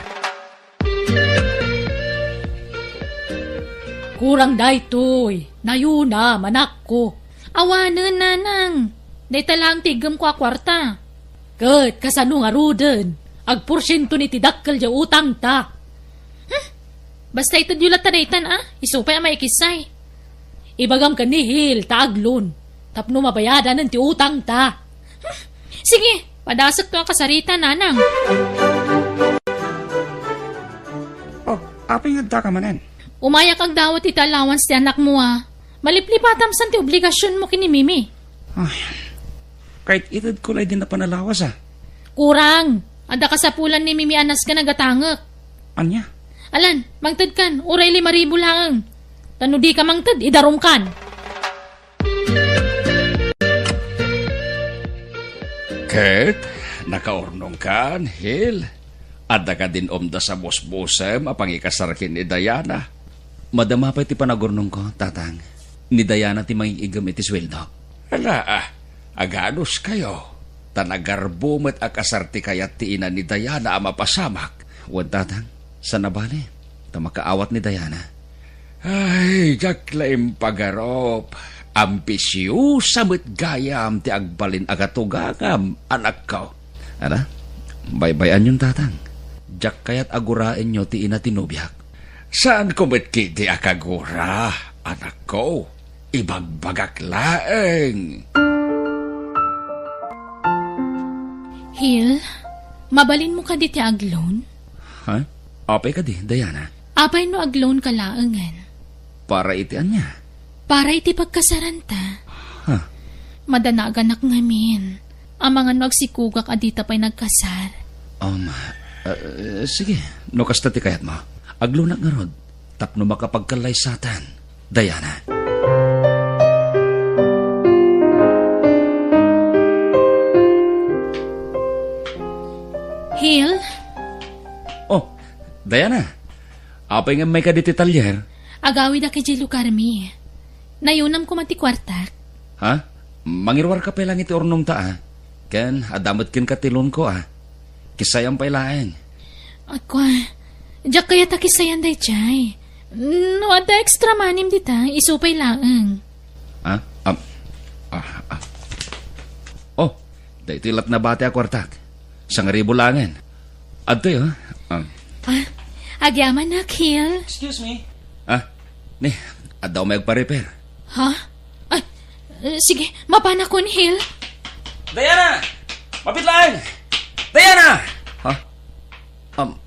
Kurang daytoy. Nayuna, manakko. Awanen, nanang. Dayta laeng ti iggemko a kuarta. Ket kasano ngaruden? Agporsiento ni ti dakkel diay utangta. Hmm? Basta itedyo latta daytan, a? Isu pay a maikissay. Ibagam ken ni Hil ta aglon tapno mabayadanen ti utangta. Hmm? Sige, padasekto a kasarita, nanang. Oh, apay nga addaka manen? Umayak agdawat iti allowance ti anakmo, a. Maliplipatam san ti obligasionmo ken ni Mimi. Ay, kayat itedko lay din a panalawas, a. Kurang. Adda kasapulan ni Mimi a nasken a gatangek. Ania? Alan, mangtedkan, uray lima ribu laeng. Ta no dika mangted, idarumkan. Ket, nakaurnongkan, Hil? Adda kadin umdas a busbusem a pangikasar ken ni Diana? Madama pay ti panagurnongko, tatang. Ni Diana ti mangig-igem iti sueldo. Ala, a, aganuskayo. Ta nagarbo met a kasar ti kayat ti ina ni Diana a mapasamak. Wen, tatang, saan a bale, ta makaawat ni Diana. Ay, diak la impagarup. Ambisiosa met gayam ti agbalin a katugangam, anakko. Ala, baybay-anyon, tatang. Diak kayat a guraenyo ti ina ti nobiak. Saanko met ketdi a kagura, anakko. Ibagbagak laeng. Hil, mabalinmo kadi ti agloan? Ha? Apay kadi, Diana? Apay no agloanka laengen? Para iti ania? Para iti pagkasaranta. Ha? Madanaganak ngamin. Amangan no agsikogak a dita pay nagkasar. Um, eh, sige, no kasta ti kayatmo. Agloanak ngarud, tapno makapagkallaysatan, Diana. Hil? Oh, Diana, apay nga immayka ditoy talyer? Agawidak idiay lugarmi. Nayunam koma ti kuartak. Ha? Mangiruarka pay laeng iti urnongta, a. Ken adda met kenka ti loanko, a. Kissayam pay laeng. Ako, a. Diak kayat a kissayan daydiay. No adda extra money-m dita, isu pay laeng. Ha? Am, ah, ah. Oh, daytoy latta nabati a kuartak. Sangaribu laengen. Adtoy, oh. Ah. Ah, agyamanak, Hil. Excuse me. Ah, ni, adda umay agpa-repair. Ha? Ay, eh, sige, mapanakon, Hil. Diana! Mabiit laeng! Diana! Ha? Am-,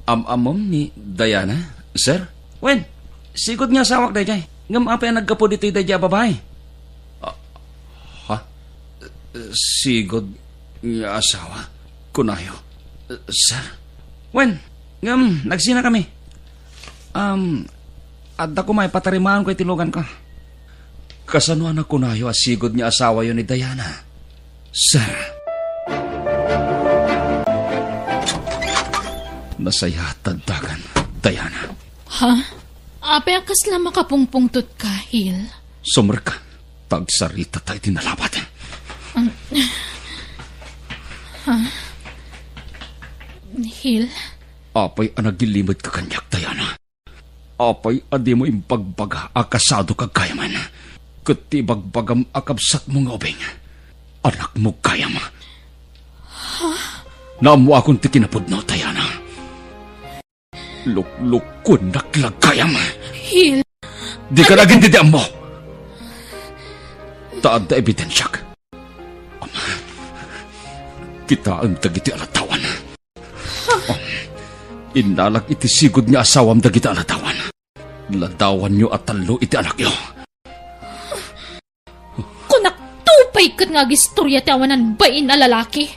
am-, ammom ni Diana, sir? Wen, sigud nga asawak daydiay. Ngem apay a naggapu ditoy daydiay a babai? Ah, ha? Sigud nga asawa, kunayo, sir? Wen, ngem nagsinakami. Um, adda koma ipatarimaanko iti luganko. Kasano a nakunayo a sigud nga asawayo ni Diana, sir? Nasayaat ta addakan, Diana. Ha? Apay a kasla makapungpungtotka, Hil? Sumrekka, ta agsaritata iti nalabat. Um, ha? Hil? Apay a nagilimed ka kaniak, Diana? Apay a dimo imbagbaga a kasadoka gayamen? Ket ti ibagbagam a kabsatmo nga ubing, anakmo gayam. Naammoakon ti kinapudno, Diana. Luklukuennak la gayam. Hil. Dika nagin ti ammo. Ta adda ebidensiak. Ama, kitaem dagiti aladawan. Innalak iti sigud nga asawam dagiti aladawan. Ladawanyo a tallo iti anakyo. Kunak, pay ket nga agistoria ti awanan bain a lalaki.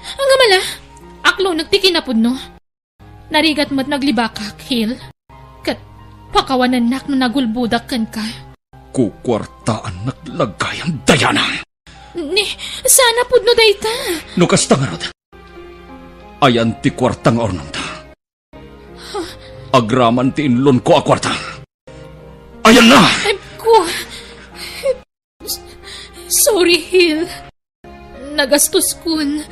Nga mala, aklonek ti kinapudno. Narigat met naglibakak, Hil. Ket pakawanennak no nagulbodak kenka. Kukuartaannak la gayam, Diana! Ni, saan a pudno dayta. No kasta ngarud, ayan ti kuarta nga urnongta. Agraman ti inlonko a kuarta. Ayanna! Ay, ku-, sorry, Hil. Nagastoskon.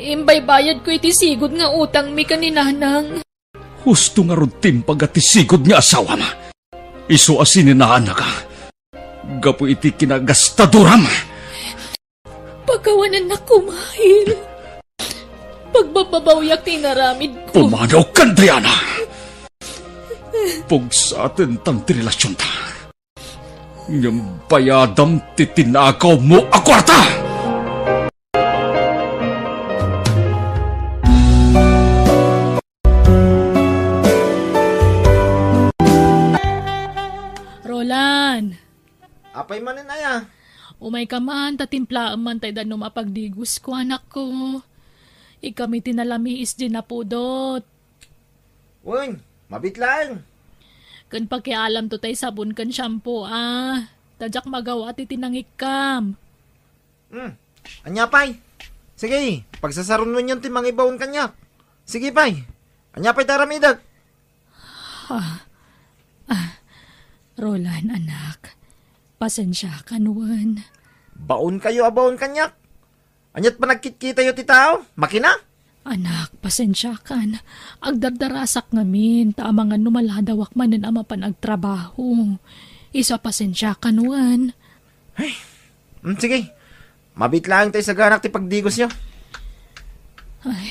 Imbaybayadko iti sigud nga utangmi ken ni Nanang. Husto ngarud ti impaga ti sigud nga asawam. Isu a sininaanaka gapu iti kinagastaduram. Pakawanennak koma, Hil. Pagbababawyak ti inaramidko. Pumanaw ka, Diana! Pugsaten tan ti relasionta. Ngem bayadam ti tinakawmo a kuarta! Roland! Apay manen aya? Umayka man, ta timplaem man tay danum a pagdigosko, anakko. Ikkami ti nalamiis diay napudot. Wen, mabit laeng. Ken pakialamto tay sabon ken shampoo, a. Ta diak magaw-at iti nangikkam. Hmm. Ania pay? Sige, pagsasarunwenyon ti mangibaon kaniak. Sige pay. Ania pay ti aramidek? Ah, ah, Roland, anak, pasensiakan wen. Baonkayo a baon kaniak? Aniat panagkitkitayo ti tao? Makina? Anak, pasensiakan. Agdardarasak ngamin, ta amangan no maladawak manen a mapan agtrabaho. Isu a pasensiakan wen. Ay, mm, sige. Mabit laeng ta isaganak ti pagdigosyo. Ay,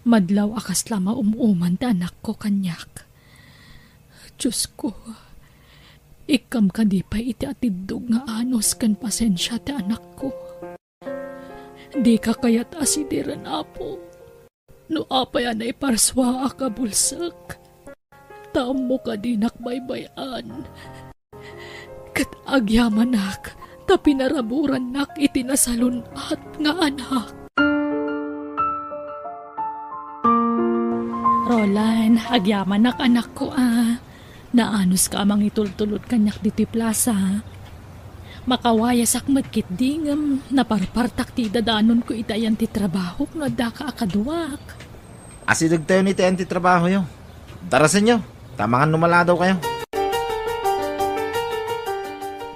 madlaw a kasla maum-uman ti anakko kaniak. Diosko, ikkam kadi pay iti atiddog nga anus ken pasensia ti anakko. Dika kayat a sidiren, Apo, no apay a naiparsuaak a bulsek. Ta ammok a dinak baybay-an. Ket agyamanak ta pinaraburannak iti nasalun-at nga anak. Roland, agyamanak, anakko, a. Naanuska a mangitultulod kaniak ditoy plasa. Makawayasak met ketdi ngem naparpartak ti idadanonko iti ayan ti trabahok no addaka a kaduak. Asidegtayon iti ayan ti trabahoyo. Darasenyo, ta amangan no maladawkayo.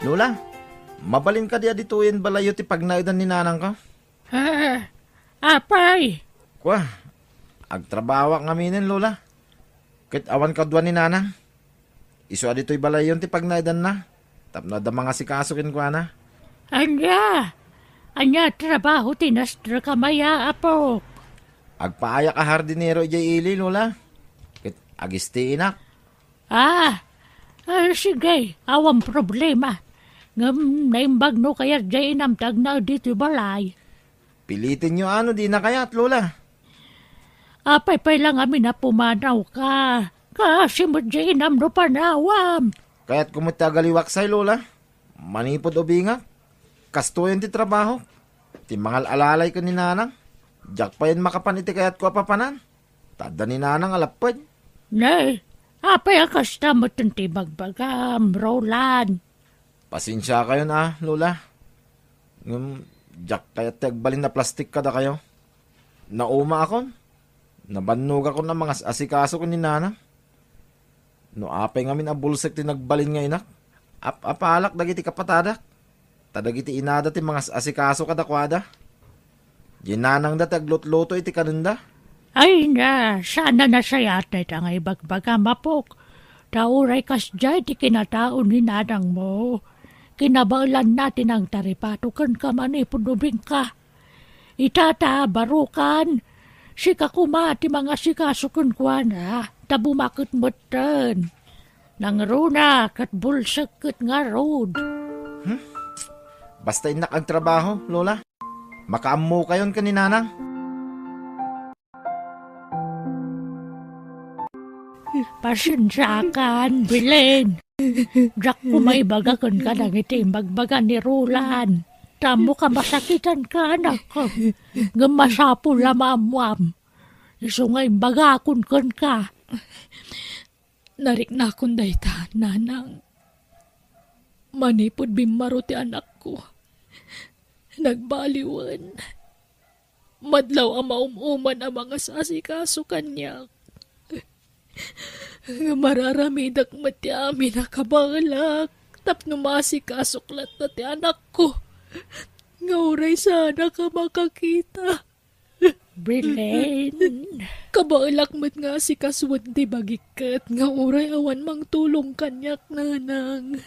Lola, mabalin kadi a ditoyen balayyo ti pagnaedan ni nanangko? Ah, apay? Kua, agtrabahoak ngaminen, Lola. Ket awan kadua ni Nanang. Isu a ditoy balayyon ti pagnaedanna, tapno adda mangasikaso kenkuana. Ania? Ania a trabaho ti nastrek a maya, apok? Agpaayak a hardinero idiay ili, Lola. Ket agistiinak. Ah, ah, sige, awan problema. Ngem naimbag no kayat diay inam ti agnaed ditoy balay. Pilitenyo a no dina kayat, Lola. Apay pay la ngamin a pumanawka? Kaasi met diay inam no panawam. Kayatko met ti agaliwaksay, Lola. Manipud ubingak, kastoyen ti trabahok. Ti mangal-alalay ken ni Nanang. Diak payen makapan iti kayatko a papanan. Ta adda ni Nanang a lapped. Nay, apay a kasta met ti ibagbagam, Roland? Pasensiakayon a, Lola. Ngem diak kayat ti agbalin a plastik kadakayo. Naumaakon. Nabannogakon a mangas-asikaso ken ni Nanang. No apay ngamin a bulsek ti nagbalin nga inak, ap-apalak dagiti kapatadak. Ta dagiti inada ti mangas-asikaso kadakuada. Diay nanangda ti aglutluto iti kanenda. Ay na, saan a nasayaat dayta nga ibagbagam, apok. Ta uray kasdiay ti kinatao ni nanangmo, kinabaelanna ti nangtaripato kenka manipud ubingka. Itata, barukan, sika koma ti mangasikaso kenkuana, ta bumaket metten. Nangruna ket bulsek ket ngarud. Hmm? Basta innak agtrabaho, Lola. Makaammokayon ken ni Nanang. Pasensiakan, Belen. Diak ko maibaga kenka dagiti imbagbaga ni Roland. Ammok a masakitanka, anak. Ngem masapul a maammuam. Isu nga imbagakon kenka. Nariknakon dayta, nanang. Manipud bimmaro ti anakko, nagbaliwen. Madlaw a maum-uman a mangasasikaso kaniak. Nga mararamidek met ti amin a kabaelak tapno maasikasok latta ti anakko nga uray saanak a makakita. Belen. Kabaelak met nga asikasuen ti bagik ket nga uray awan mangtulong kaniak, nanang.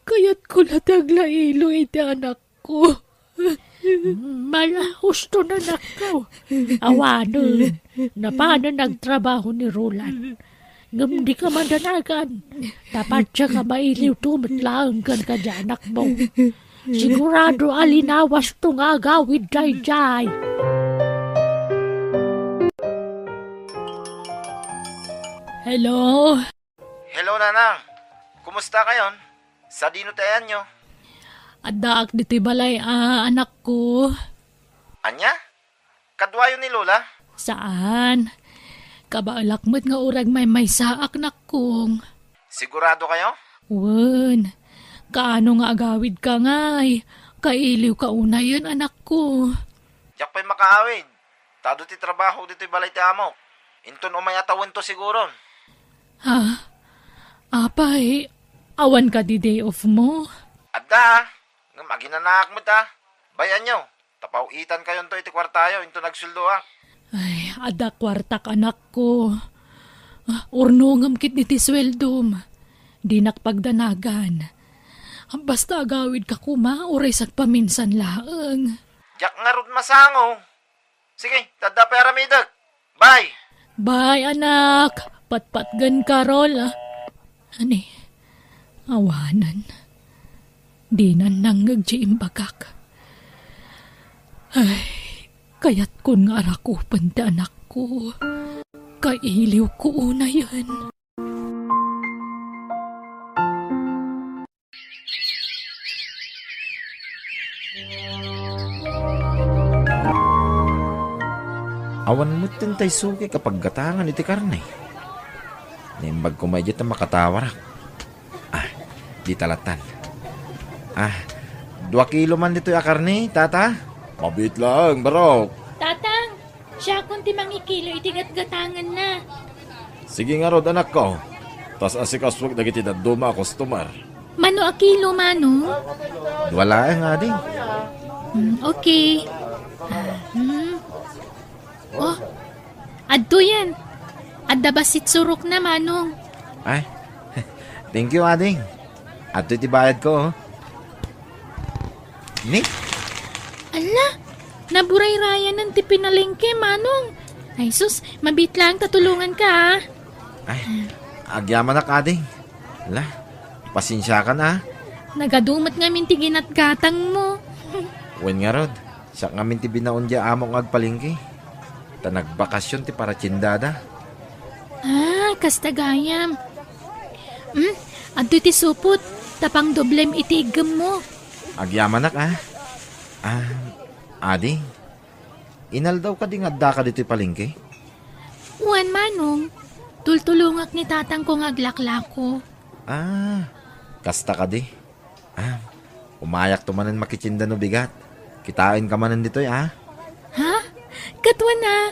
Kayatko la ti aglailo iti anakko. Mala, husto na, anakko. Awanen, napanen agtrabaho ni Roland. Ngem dika madanagan. Tapatsa ka mailiwto met laeng ken kadi anakmo. Sigurado a linawasto nga agawid daydiay. Hello? Hello, Nanang. Kumusta kayon? Sadino ti ayanyo? Addaak ditoy balay, a, anakko. Ania? Kaduayo ni Lola? Saan. Kabaelak met nga uray maymaysaak, nakkong. Sigurado kayo? Wen. Kaano nga agawid ka ngay? Kailiw ka unayen, anakko. Diak pay makaawid. Ta adu ti trabaho ditoy balay ti amok. Inton umay a tawento siguron. Ha? Apay, awan kadi day off mo? Adda, ngem aginanaak met a. Bay-anyo, ta paw-itankayonto iti kuartayo inton agsueldoak. Ay, adda kuartak, anakko. Ah, urnongem ketdi ti sueldom. Dinak pagdanagan. Basta agawidka koma, uray sagpaminsan laeng. Diak ngarud masango. Sige, ta adda pay aramidek. Bye! Bye, anak. Patpatgen, Carol. Ani, awanan. Dinan nangngeg ti imbagak. Ay, kayatkon nga arakupen ti anakko. Kailiwko unayen. Awan metten tay suki a paggatangan iti karne. Naimbag koma idiay ta makatawarak. Ah, dita lattan. Ah, dua kilo man ditoy a karne, tata? Mabiit laeng, barok. Tatang, siakon ti mangikilo iti gatgatanganna. Sige ngarud, anakko. Tas asikasuak dagiti dadduma a customer. Mano a kilo, manong? Dua laeng, ading. Hmm, okay. Ah, hmm. Oh, adtoyen. Adda bassit surokna, manong. Ay, thank you, ading. Adtoy ti bayadko, oh. Ni? Ala, naburayrayanen ti pinalengke, manong. Ay sus, mabiit laeng ta tulonganka, ah. Ay, agyamanak, ading. Ala, pasensiakan, ah. Nagadu met ngamin ti ginatgatangmo. Wen ngarud, siak ngamin ti binaon diay amok nga agpalengke. Ta nagbakasyon ti paratiendada. Ah, kasta gayam. Hmm, adtoy ti supot, ta pangdoblem iti iggemmo. Agyamanak, ah. Ah, ading, inaldaw kadi nga addaka ditoy palengke? Wen, manong. Tultulongak ni tatangko nga aglaklako. Ah, kasta kadi. Ah, umayakto manen makitienda no bigat. Kitaenka manen ditoy, ah. Ha? Ket wen a,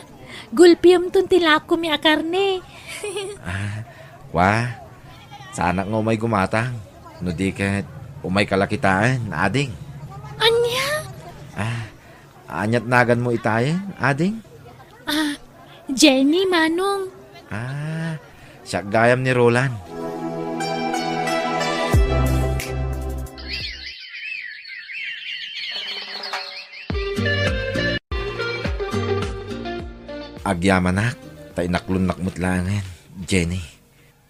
gulpiemton ti lakomi a karne. Ah, wa, saanak nga umay gumatang. No di ket, umayka la kitaen, ading. Ania? Ah, aniat naganmo itayen, ading? Ah, Jenny, manong. Ah, siak gayam ni Roland. Agyamanak, ta inaklonnak met laengen, Jenny.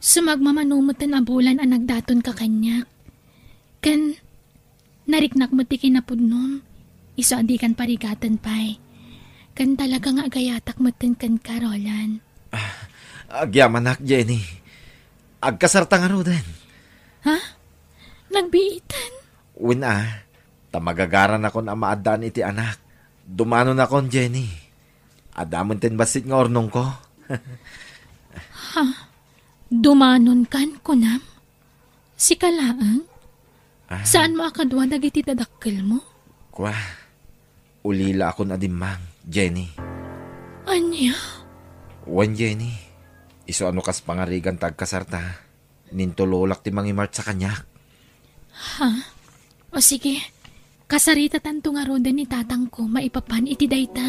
Sumagmamano metten a bulan a nagdatonka kaniak. Ken nariknak met ti kinapudnom, isu a dikan parigaten pay. Ken talaga nga agayatak metten kenka, Roland. Ah, Agyamanak, Jenny. Agkasarta ngaruden. Ha? Nagbiitan? Wen a, ta magagaranakon a maaddaan iti anak. Dumanonakon, Jenny. Adda met ti bassit nga urnongko. Ha? Dumanonkan, kunam? Sika laeng? Ah. Saanmo a kadua dagiti dadakkelmo? Kua, ulilaakon a dimmang, Jenny. Ania? Wen, Jenny. Isu a no kas pangarigan ta agkasarta, nintulolak ti mangimarcha kaniak. Ha? O sige, kasaritatanto ngaruden ni tatangko maipapan iti dayta.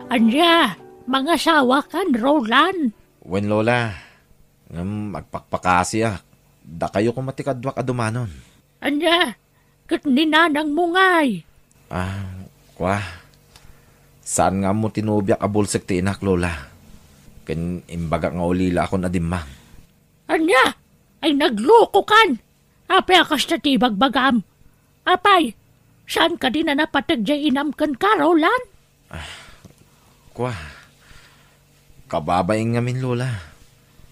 Ania, mangasawakan, Roland? Wen, Lola. Ngem agpakpakasiak. Dakayo koma ti kaduak a dumanon. Ania, ket ni nanangmo ngay? Ah, kua. Saan nga ammo ti nobiak a bulsek ti inak, Lola. Ken imbagak nga ulilaakon a dimmang. Ania? Ay, naglokokan! Apay a kasta ti ibagbagam? Apay, saan kadi a napateg diay inam kenka, Roland? Ah, kua. Kababain ngamin, Lola.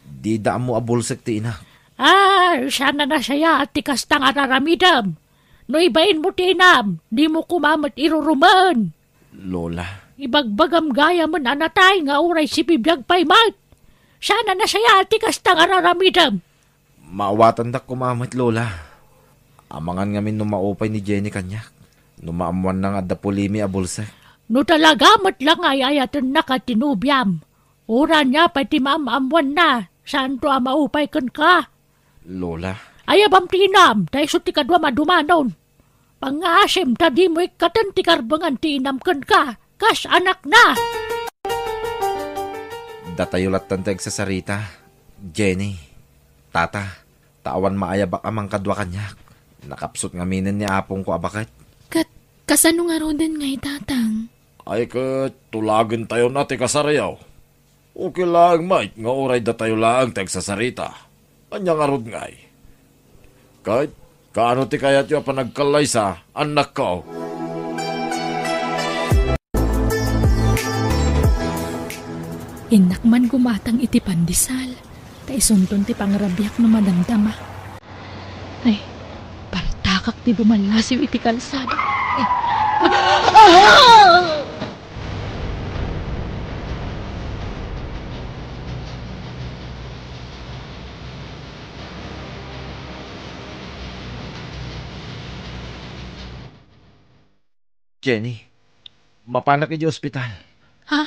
Dida ammo a bulsek ti inak. Ay, saan a nasayaat ti kasta nga ar-aramidem. No ibainmo ti inam, dimo koma met irurumen. Lola. Ibagbagam gayamen a natay nga uray sibibiag pay met. Saan a nasayaat ti kasta nga ar-aramidem. Maawatandak koma met, Lola. Amangan ngamin no maupay ni Jenny kaniak. No maammoanna nga adda pulimi a bulsek. No talaga met la nga ay-ayatennaka ti nobiam, uray ania pay ti maam-ammoanna, saanto a maupay kenka. Lola. Ayabam ti inam, ta isu ti kaduam a dumanon. Pangngaasim ta dimo ikkaten ti karbengan ti inam kenka, kas anakna. Datayo lattan ti agsasarita, Jenny, Tata, ta awan maayabak a mangkadua kaniak. Nakapsut ngaminen ni apongko a baket. Ket kasano ngaruden ngay, Tatang? Ay ket tulagentayon a ti kasaryo. Okay laeng met nga uray datayo laeng ti agsasarita. Ania ngarud ngay? Ket kaano ti kayatyo a panagkallaysa, annakko? Innak man gumatang iti pandesal, ta isunton ti pangrabiak no madamdama. Ay, partakak ti bumallasiw iti kalsada. Ay. Jenny, mapanak iti ospital. Ha?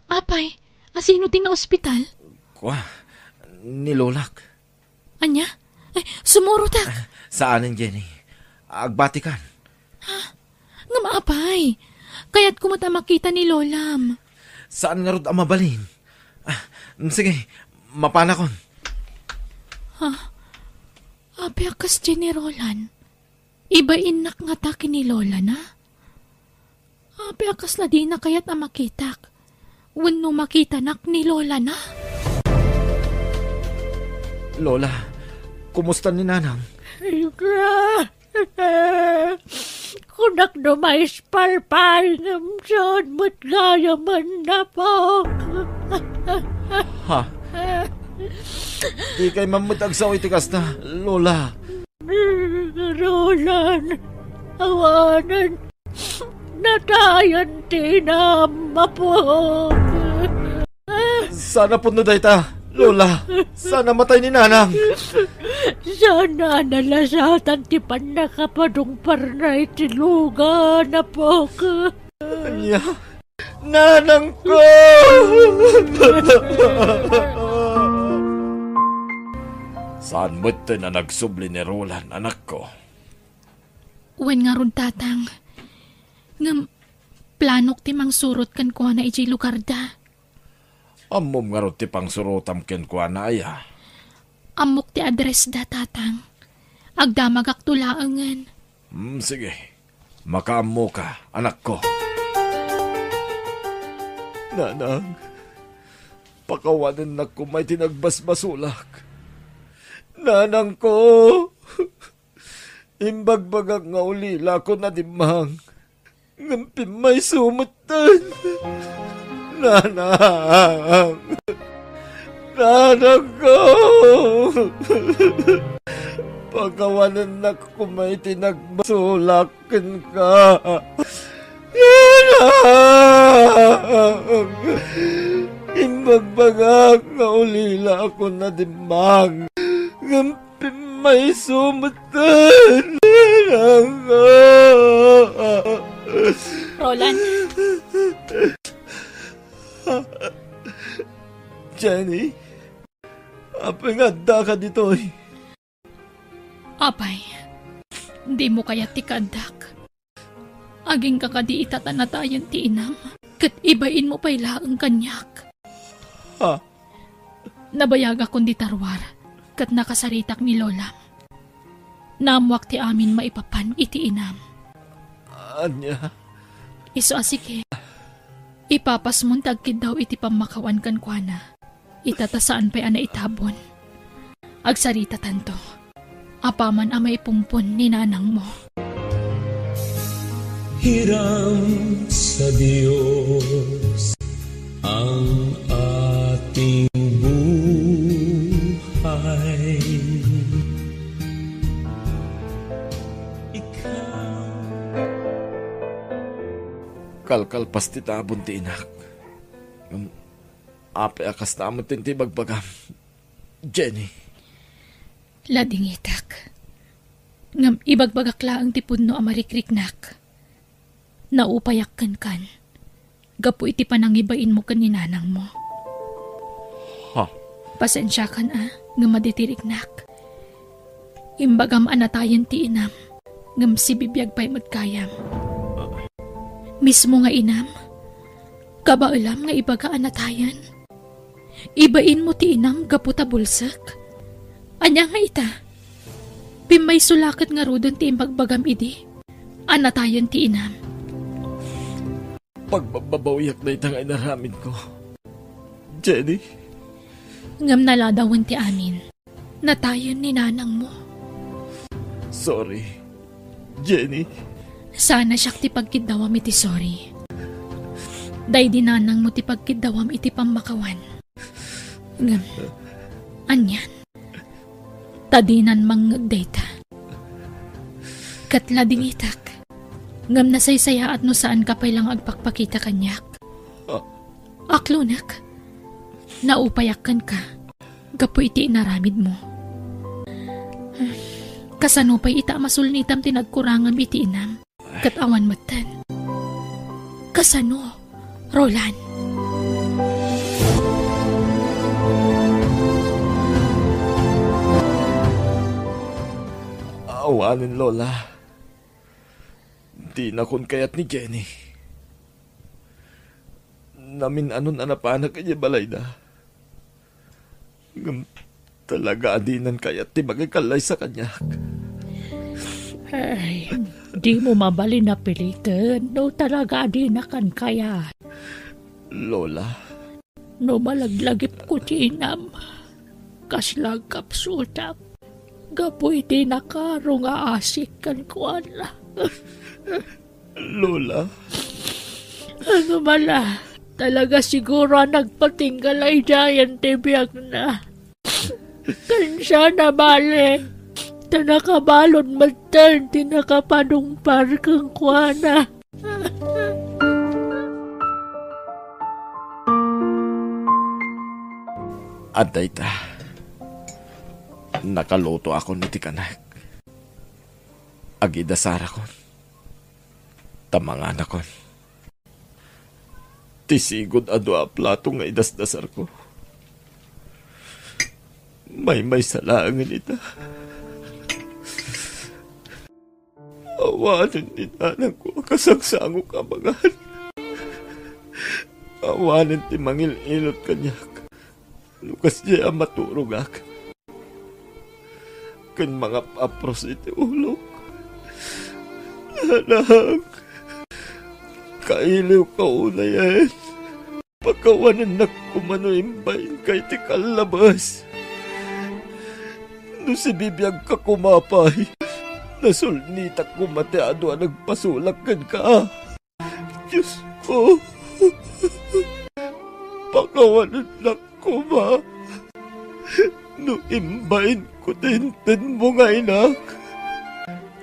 Apay, a sino ti naospital? Kua, ni Lolak. Ania? Ay, sumurotak! Ah, saanen, Jenny. Agbatikan. Ha? Ngem apay, kayatko met a makita ni Lolam. Saan ngarud a mabalin? Ah, sige, mapanakon. Ha? Apay a kas Jenny, Roland? Ibainnak ngata ken ni Lolana? Apay a kasla dina kayat a makitak wenno makitanak ni Lolana? Lola, kumusta ni Nanang? Ika, kunak no maispalpal ngem saan met gayamen, apok. Ha? Dikay man met agsao iti kasta, Lola. Roland, awanen. Natayan ti inam, apok. Saan a pudno dayta, Lola. Saan a matay ni Nanang. Saan a nalasatan ti pannakapadungparna iti lugan, apok. Ania? Nanangko! Saan metten a nagsubli ni Roland, anakko? Wen ngarud, Tatang. Ngem, planok ti mangsurot kenkuana idiay lugarda. Ammom ngarud ti pangsurotam kenkuana, aya? Ammok ti addressda, Tatang. Agdamagakto laengen. Hmm, sige. Makaammoka, anakko. Nanang, pakawanennak koma iti nagbasbasolak. Nanangko! Imbagbagak nga ulilakon a dimmang, ngem pimmayso metten. Nanang! Nanangko! Pakawanennak koma iti nagbasolak kenka. Nanang! Imbagbagak nga ulila a nadimmag. Ngem pimmayso metten. Nanang! Roland. Jenny, apay nga addaka ditoy? Apay, dimo kayat ti kaaddak? Agingga kadi ita ta natayen ti inam, ket ibainmo pay laeng kaniak. Ha? Nabayagakon dita ruar, ket nakasaritak ni Lolam. Naammoak ti amin maipapan iti inam. Ania? Isu a sika, ipapasmon ti agkiddaw iti pammakawan kenkuana. Ita ta saan pay a naitabon. Agsaritatanto. Apaman a maipumpon ni nanangmo. Hiram sa Diyos ang ating buhay. Ikaw. Kalkalpas ti tabon ti inak. Ngem apay a kasta met ti ibagbagam, Jenny? Ladingitak. Ngem ibagbagak laeng ti pudno a marikriknak. Naupayak kenkan gapu iti panangibainmo ken ni nanangmo. Ha? Pasensiakan a ngem madi ti riknak. Imbagam a natayen ti inam, ngem sibibiag pay met gayam. Mismo nga inam? Kabaelam nga ibaga a natayen? Ibainmo ti inam gapu ta bulsek? Ania nga ita? Pimmayso la ket ngaruden ti imbagbagam idi a natayen ti inam. Pagbabbabawiak dayta nga inaramidko, Jenny. Ngem naladawen ti amin. Natayen ni nanangmo. Sorry, Jenny. Sana siak ti pagkiddawam iti sorry. Daydi nanangmo ti pagkiddawam iti pammakawan. Ngem, anian? Ta dinan mangngeg dayta. Ket ladingitak. Ngem nasaysayaat no saanka pay la nga agpakpakita kaniak. Ah. Aklonek. Naupayak kenka gapu iti inaramidmo. Kasano pay ita a masulnitam ti nagkurangam iti inam? Ket awan metten. Kasano, Roland? Awanen, Lola. Dinakon kayat ni Jenny. Namin-anon a napanak idiay balayda. Ngem talaga a dinan kayat ti mangikallaysa kaniak. Ay, dimo mabalin a piliten no talaga a dinakan kayat. Lola. No malaglagipko ti inam, kasla agkapsutak gapu iti nakaro nga asik kenkuana. Lola. Ano bala, talaga siguro a nagpatingga laydayan ti biagna. Kansiana bale, ta nakabalud metten ti nakapanungpar kenkuana. Adda ita. Nakalutoakon iti kanek. Agidasarakon. Ta manganakon. Ti sigud a dua a plato nga idasdasarko. Maymaysa laengen ita. Awanen ni nanangko a kasangsangoak a mangan. Awanen ti mangil-ilot kaniak no kasdiay a maturogak ken mangap-apros iti ulok. Nanang, kailiwka unayen. Pakawanennak koma no imbainka iti kallabes. No sibibiagka koma pay, nasulnitak koma ti adu a nagpasolak kenka. Diosko, Pakawanennak koma no imbainko ti intenmo nga inak,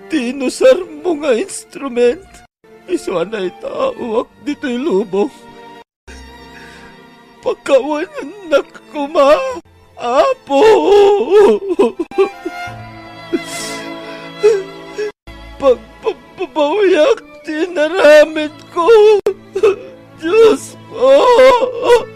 ti inusarmo nga instrument. Isu a naitaoak ditoy lubong. Pakawanennak koma, Apo! Pagpapabawiak ti inaramidko, Dios ko!